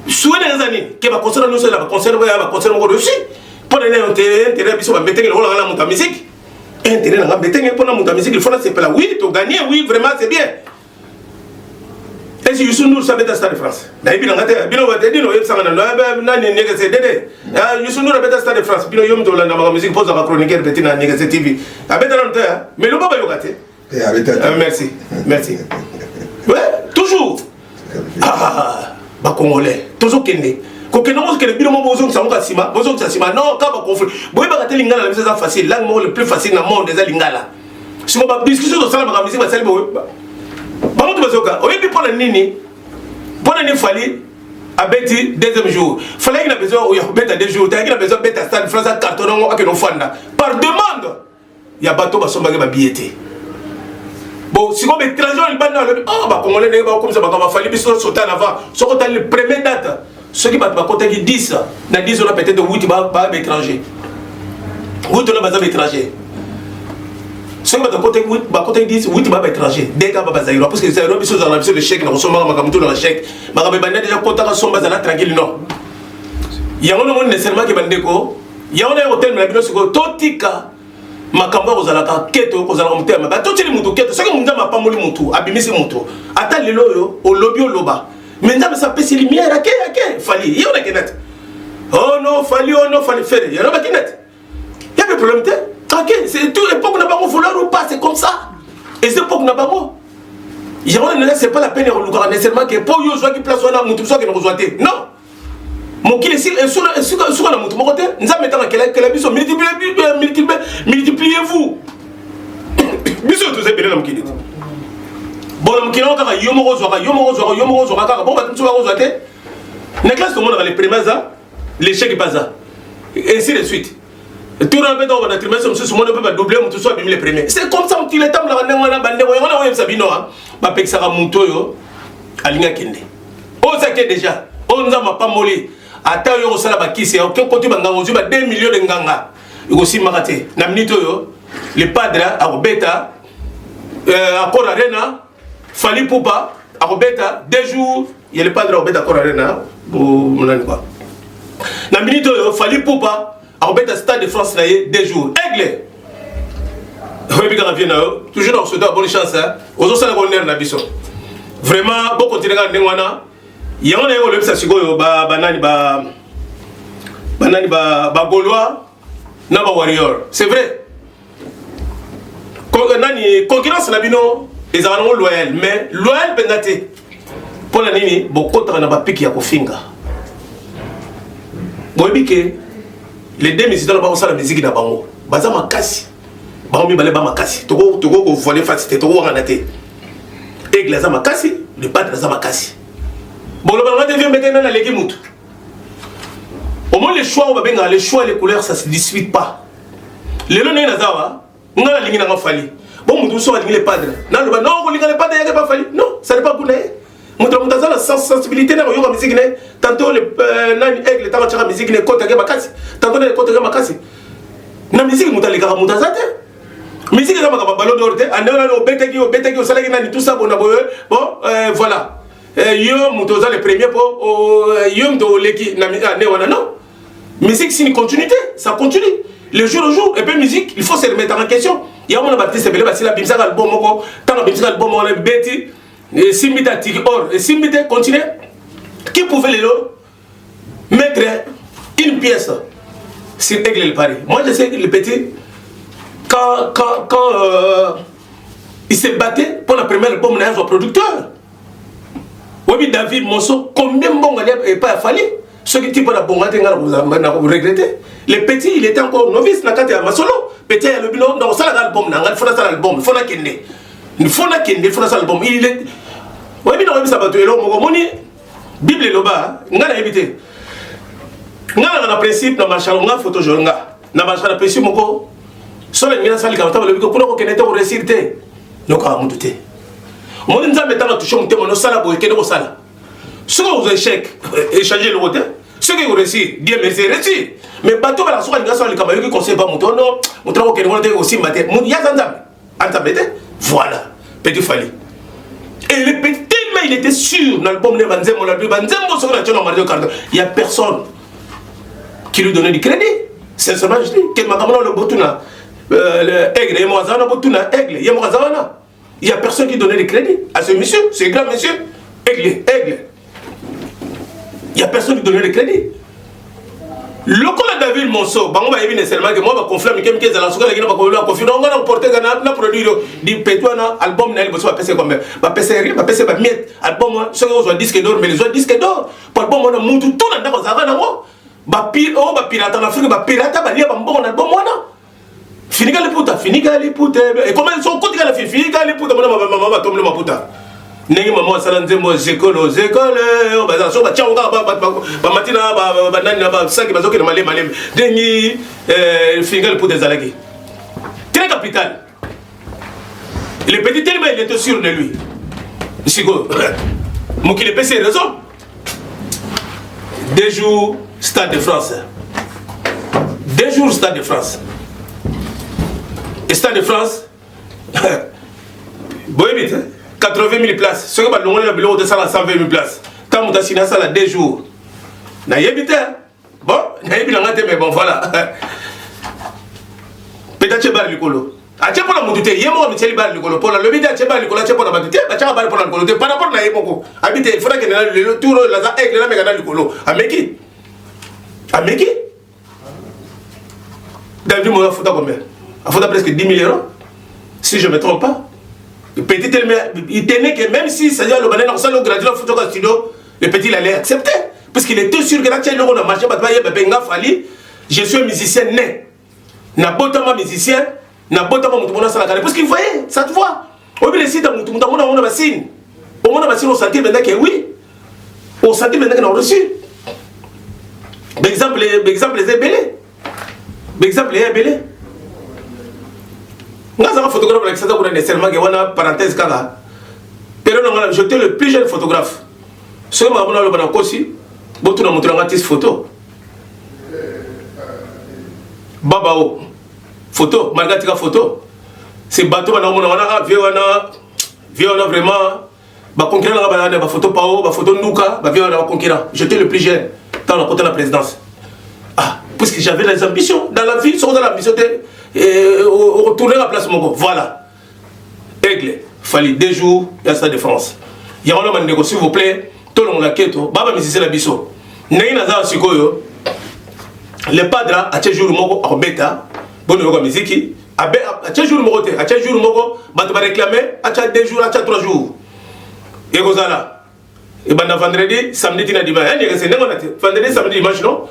Souhait na eza nini? Ke ba concert nyonso ya ba concert ya ba concert moko reçu. Mpo na nini intérêt biso ba mbetenge lokola nga na moto ya musique? Intérêt na nga mbetenge mpo na moto ya musique, il faut nasepela. Oui, to gagner, oui, vraiment c'est bien. Esi Youssou Ndour abeta Stade de France. Nayebi na nga te, bino ba te dino oyebisanga na nani Nyekese Dede. Ah, Youssou Ndour abeta Stade de France. Bino yo moto olanda makambo musique mpo ozalaka chroniqueur petit na Nyekese TV. Abeta nanu te, mais loba bayoka te. Eh, abeta te. Ah, merci. Merci. Ouais, toujours. Ah, ba Congolais, tozokende. Kokende ngo kende bino moko bozongisa ngo nsima, bozongisa nsima. Non, ka ba conflit. Boyebaka te lingala na biso eza facile. Langue moko le plus facile na monde eza lingala. Siko ba discussion tosala makambo musique basali boye. Bango to bazoka. Oyebi mpo na nini? Mpo na nini Fally abeti deuxième jour? Fally ayaki na besoin ya kobeta deux jours, ayaki na besoin abeta stade France carton yango akende ofanda par demande ya bato basombaki ba billet te. Bon, sikoyo ba étranger oyo libanda balobi oh ba congolais ndenge bakokomisa makambo afali biso sota en avant. Soki otali première date, soki bato bakotaki 10 na 10 wana peut-être 8 ba ba étranger. 8 wana baza ba étranger. Soki bato bakotaki 10, 8 ba ba étranger. Dès ka ba ba Zaïrois parce que Zaïrois biso ozala na biso le chèque na kosombaka makambo tout na chèque. Makambo ebanda déjà kotaka somba zala tranquille non. Yango nomoni nécessairement ke bandeko yango naye kotelemela bino sikoyo totika makambo ya kozalaka keto, kozalaka motema mabe. Atotyeli motu keto, soki Nzambe apamboli motu, abimisi motu, ata lelo oyo olobi oloba, mais Nzambe esi apesi lumière, ake ake Fally ye wana akenda te. Oh non Fally, oh non Fally Ferre ye wana bakenda te, ya pe problème te. Ok, c'est tout époque na bango, vouloir ou pas, c'est comme ça. Et c'est époque na bango. Yango wana c'est pas la peine ya kolukaka nécessairement ke po yo ozwaki place wana motu mosusu akende kozwa te. Non. Mokili esuka na motu moko te. Nzambe ntango akela biso, multipliez-vous. Biso toza ebele na mokili te. Bon, na mokili yango kaka yo moko ozwaka, yo moko ozwaka, yo moko ozwaka kaka. Bon, bato mosusu bakozwa te. Na classe tomonaka le premier aza, l'échec mpe aza, ainsi de suite. Tour wana mpe ntango bana trimestre mosusu moni mpe badouble motu mosusu abimi le premier. C'est comme ça mokili etambolaka ndenge wana. Bandeko, yango na oyebisa bino, bapekisaka motu oyo alingi akende. Oyo ozaki déjà, oyo Nzambe apamboli, ata oyo kosala bakisi, okoti banganga, ozwi ba 2 millions de nganga, ekosimbaka te. Na minute oyo le padre akobeta Accor Arena, Fally Ipupa akobeta 2 jours ya le padre akobeta Accor Arena nani kwa. Na minute oyo Fally Ipupa akobeta Stade de France na ye 2 jours. Aigle oyebi kaka vie na yo, toujours na kosouhaiter bonne chance, ozosala bonheur na biso. Vraiment bokontinue kaka ndenge wana. Yango na ye kolobisa sikoyo banani banani ba Gaulois na ba Warrior. C'est vrai nani concurrence na bino ezalaka nango loyal, mais loyal mpenza te. Mpo na nini bokotaka na bapiki ya kofinga? Boyebi ke les deux musiciens na bakosala miziki na bango baza makasi, bango mibale ba makasi, toko kovoile face te, tokowangana te. Aigle aza makasi, le padre aza makasi. Boloba nanga te vie mbete nani aleki mutu. Omoni le choix oyo babengaka le choix, les couleurs, ça se dispute pas. Lelo ndenge naza wa, nga nalingi nanga Fally, bon mutu mosusu alingi le padre, naloba non kolinga le padre yake pa Fally, non, ça dépend kuna ye. Moto na moto aza na sensibilité na koyoka musique na ye. Tantôt le nani Aigle ntango atiaka musique na ekotake makasi, tantôt na ekotake makasi na musique, moto alekaka moto aza te. Musique eza makambo ya ballon d'or te. Ande wana obetaki, obetaki, osalaki nani, tout ça bona boye, bon voilà, yo moto oza le premier po yo moto oleki na ane wana. Non, musique c'est une continuité, ça continue le jour au jour. Et puis musique, il faut se remettre en question. Ya mona baartiste ebele basila bimisaka album moko, ntango abimisaka album wana beti esimbi te, atiki or esimbi te, continue. Qui pouvait lelo mettre une pièce sur Aigle le Paris? Moi je sais que le petit, quand il s'est battu pour la première album na yazwa producteur oyebi David Monso, combien mbongo alia epai ya Fally. Soki ti mpo na bonga te, nga na koregrete. Le petit, il était encore novice na kati ya masolo. Petit alobi no, nakosalaka album na ngai, fo nasala album, fo nakende, fo nakende, fo nasala album. Il est oyebi, na koyebisa bato eloko moko. Omoni Bible eloba, ngai nayebi te, ngai nanga na principe na marchalo, nga photo jo nga na marchalo na principe moko. So nalingi nasala likambo, ntango balobi kuna kokende te, koresir te, nokaka mutu te. Omoni Nzambe ntango atushe motema, nosala boye, kende kosala. Soki okozwa échec, échange eloko te. Soki ekoresir, Dieu merci, réussir. Mais bato balaka soki alingi asala likambo ayoki conseil pa moto ono moto akokende wana te osimba te. Moto ya nzambe. Nzambe te. Voilà. Petit Fally. Et le petit tellement il était sûr dans l'album de Banzembo, la Banzembo, soki na tshona Mario Cardo, il y a personne qui lui donnait du crédit. Sincèrement, je dis, quel makambo na botuna euh, aigle, ye moko aza wana botuna aigle, ye moko aza wana. Il n'y a personne qui donnait le crédit à ce monsieur, ce grand monsieur. Aigle, aigle. Il n'y a personne qui donnait le crédit. lokola david monso bango bayebi nécessairement ke mwa baconflit mike mike ezala soki aleki na bakola kofi donc nga na porte nga na produire yo di peto wana album na ye liboso bapesa combien bapesa rien bapesa ba miette album wana soki ozwa disque d'or mais ozwa disque d'or po album wana mutu tout na ndako azalaka nango oyo bapirata na afrique bapirata balia bambongo na album wana finika liputa finika liputa ekoma so okotika na finika liputa mona mama batomboli maputa ndenge mama asala nzembo zekolo zekole oyo bazala so batyango kaka bamati na banani na basaki bazokende malemi malemi ndenge eh, finika liputa ezalaki très capital le petit tellement il était sûr de lui sikoyo mokili epesi raison Deux jours, Stade de France. Deux jours, Stade de France. Et Stade de France, boyebi te 80 000 places soki balongoli na biloko tosala 120 000 places ntango moto asini asala deux jours nayebi te bon nayebi na nga te mais bon voilà peta atie bale likolo atie mpo na motu te ye moko amitieli bale likolo mpo nalobi te atie bale likolo atie mpo na bato te batiaka bale mpo na likolo te par rapport na ye moko abi te ifo nakende na lelo tour oyo naza aigle nameka na likolo ameki ameki david moyo afuta combien afuta presque 10 000 euros si je me trompe pas petit tellement il tenait que même si ça aloba nde nakosala gratuit afuta ka studio Le petit il allait accepter parce qu'il était sûr que natia eloko na marché bato bayeba mpe nga Fally je suis un musicien né nabotama musicien nabotama moto mona asalaka ne parce qu'il voyait ça te voit oyebi lesita moto moto amona omona basigne omona basigne osentir mpenza ke oui osentir mpenza ke na reçu baexemple baexemple eza ebele baexemple eza ebele nga azaka photographe na kisasa kuna nécessairement ke wana parenthèse kaka pero na nga j'étais le plus jeune photographe soki makambo naloba nakosi botuna moto na nga tisi photo baba o photo malgré atika photo c'est bato bana omona wana ah, vie wana vie wana vraiment baconcurrent nanga balanda bafoto pao bafoto nduka bavie wana baconcurrent j'étais le plus jeune ntango nakota na présidence ah puisque j'avais les ambitions dans la vie soki oza na ambition te eh, okotourne na place moko voilà aigle fali deux jours ya stade de france yango na bandeko s'il vous plaît tolongola keto ba bamisise na biso ndenge naza sikoyo le padra atie jour moko akobeta boni yoka miziki atie jour moko te atie jour moko bato baréclame atya deux jours atya trois jours ekozala ebanda vendredi samedi tina dimanche yani ekese ndenge wana te vendredi samedi dimanche non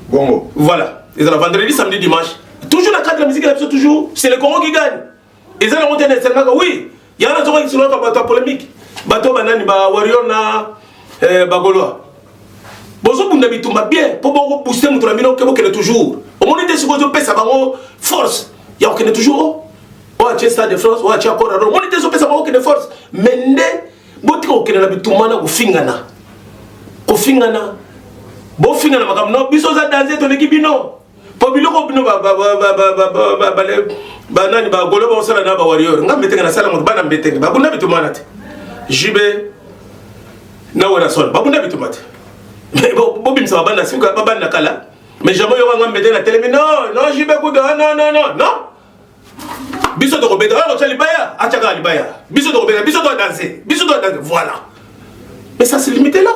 bongo voilà ezala vendredi samedi dimanche toujours na cadre ya musique na biso toujours c'est le congo qui gagne eza nango te neselmaka oui yango nazokaki solaka bato ya polémique bato banani ba warrior na eh, bagolois bozobunda bitumba bien mpo bokobooste moto na bino ke bokende toujours omoni te sikoyo ozopesa bango force ya kokende toujours oyo atie stade de france oyo atie accord aro omoni te ezopesa bango kokende force mais nde botika kokende na bitumba na kofingana kofingana bofingana makambo no biso oza danger toleki bino po biloko bino banani bagolo bakosala na bawarrior nga mbetenge nasala moto bana mbetenge babunda bitumba wana te jube na werason babunda bitumba te bobimisa babanda sika babanda kala mais jamais oyoka nga mbetenge na telemi non non jube kudo ah, non non non non biso tokobeta oyo akotya libaya atya kaka libaya biso tokobeta biso to danse biso to danse voilà mais ça se limite là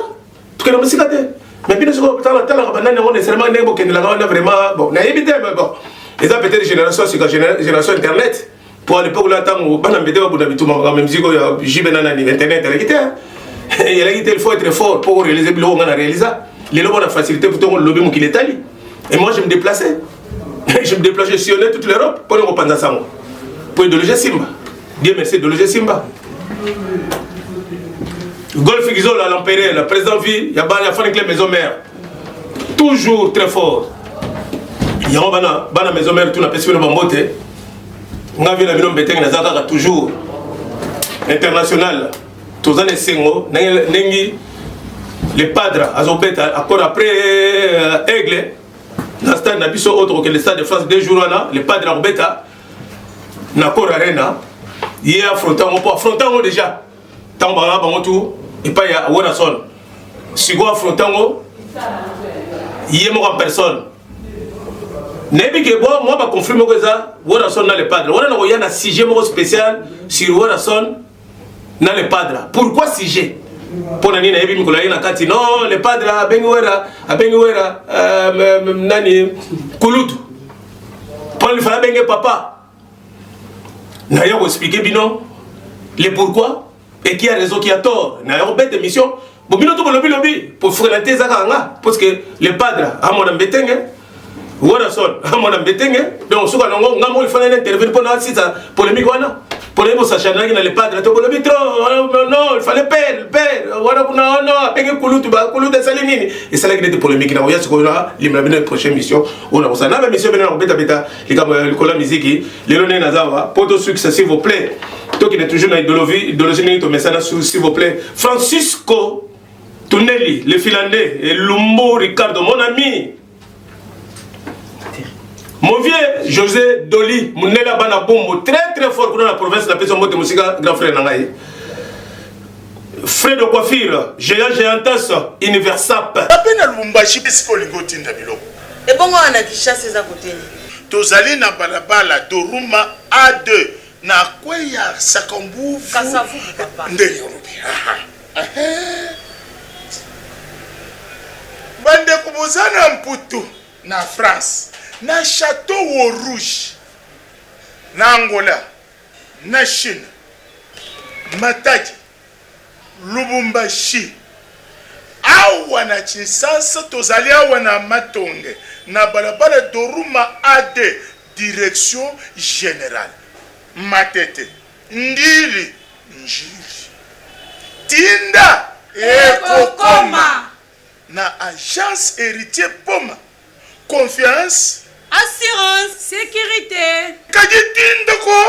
tokende mosika te mais bino sikoyo tala talaka banani yango nécessairement ndenge bokendelaka wana vraiment bon nayebi te mais bon eza peut-être génération sika génération internet po à l'époque là ntango bana mbete babunda bituma makambo ya miziki oyo jibe na nani internet elaki te elaki te il faut être fort po koréalise biloko nga na réalisa lelo bona facilité po tongo lobi mokili etali et moi je me déplaçais je me déplaçais je sillonnais toute l'Europe mpo na kopanza sango po idéologie simba Dieu merci idéologie simba Golf Gizola l'empereur le président vie ya bana ya Frank maison mère toujours très fort yango bana bana maison mère tout napesi bino bambote nga vie na bino mbetenge naza kaka toujours international toza na esengo ndenge Le Padre azobeta encore après euh, Aigle na stade na biso oyo tokokende stade de France deux jours wana le Padre akobeta na Accor Arena ye affronte yango mpo affronte yango déjà ntango bakanga bango tu epai ya Werrason sikoyo affronte yango ye moko en personne nayebi ke bo mwa baconflit moko eza Werrason na le Padre wana nakoya na sujet moko spécial sur Werrason na le Padre pourquoi sujet mpo na nini nayebi mikolo aye na kati non le Padre abengi Wera abengi Wera euh, nani kulutu mpo lifala abenge papa naya koexplike bino le pourquoi et qui a raison qui a tort naya kobeta émission bo bino to bolobi lobi po fukela te eza kaka nga parce que le padre amona mbetenge Werrason amona mbetenge donc suka nango nga moko ifana na intervenir mpo na sisa polémique wana polémique osachanaki na le padre to bolobi trop euh, non il fallait père père wana kuna oh non apenge kulutu ba kulutu esali nini esalaki neti polémique na koya sikoyo na limela bino prochaine mission oyo nakosala na bamission bino na kobetabeta likambo ya likolo ya miziki lelo ndenge naza awa po tosukisa s'il vous plaît tokende toujours na idéologie idéologie ndenge tomesana s'il vous plaît Francisco Tuneli le finlandais et Lumbu Ricardo mon ami mon vieux José Doli Munela bana bombo très très fort kuna na province na pesa mbote mosika grand frère na ngai Frais de coiffure géant géantesse universap Ape na Lubumbashi esika olingi otinda biloko. Ebongo awa na Kinshasa eza kote nini? Tozali na balabala Doruma A2 na coin ya Sakambuvu. Kasavubu papa. Ndenge olobi. Bandeko boza na Mputu na France na Chateau au Rouge na Angola na Chine Matadi Lubumbashi awa na Tshinsansa tozali awa na Matonge na balabala Doruma AD direction generale Matete Ndili Ndjili tinda ekokoma na agence Heritier Poma confiance Assurance, securite. Kadi tinda ko.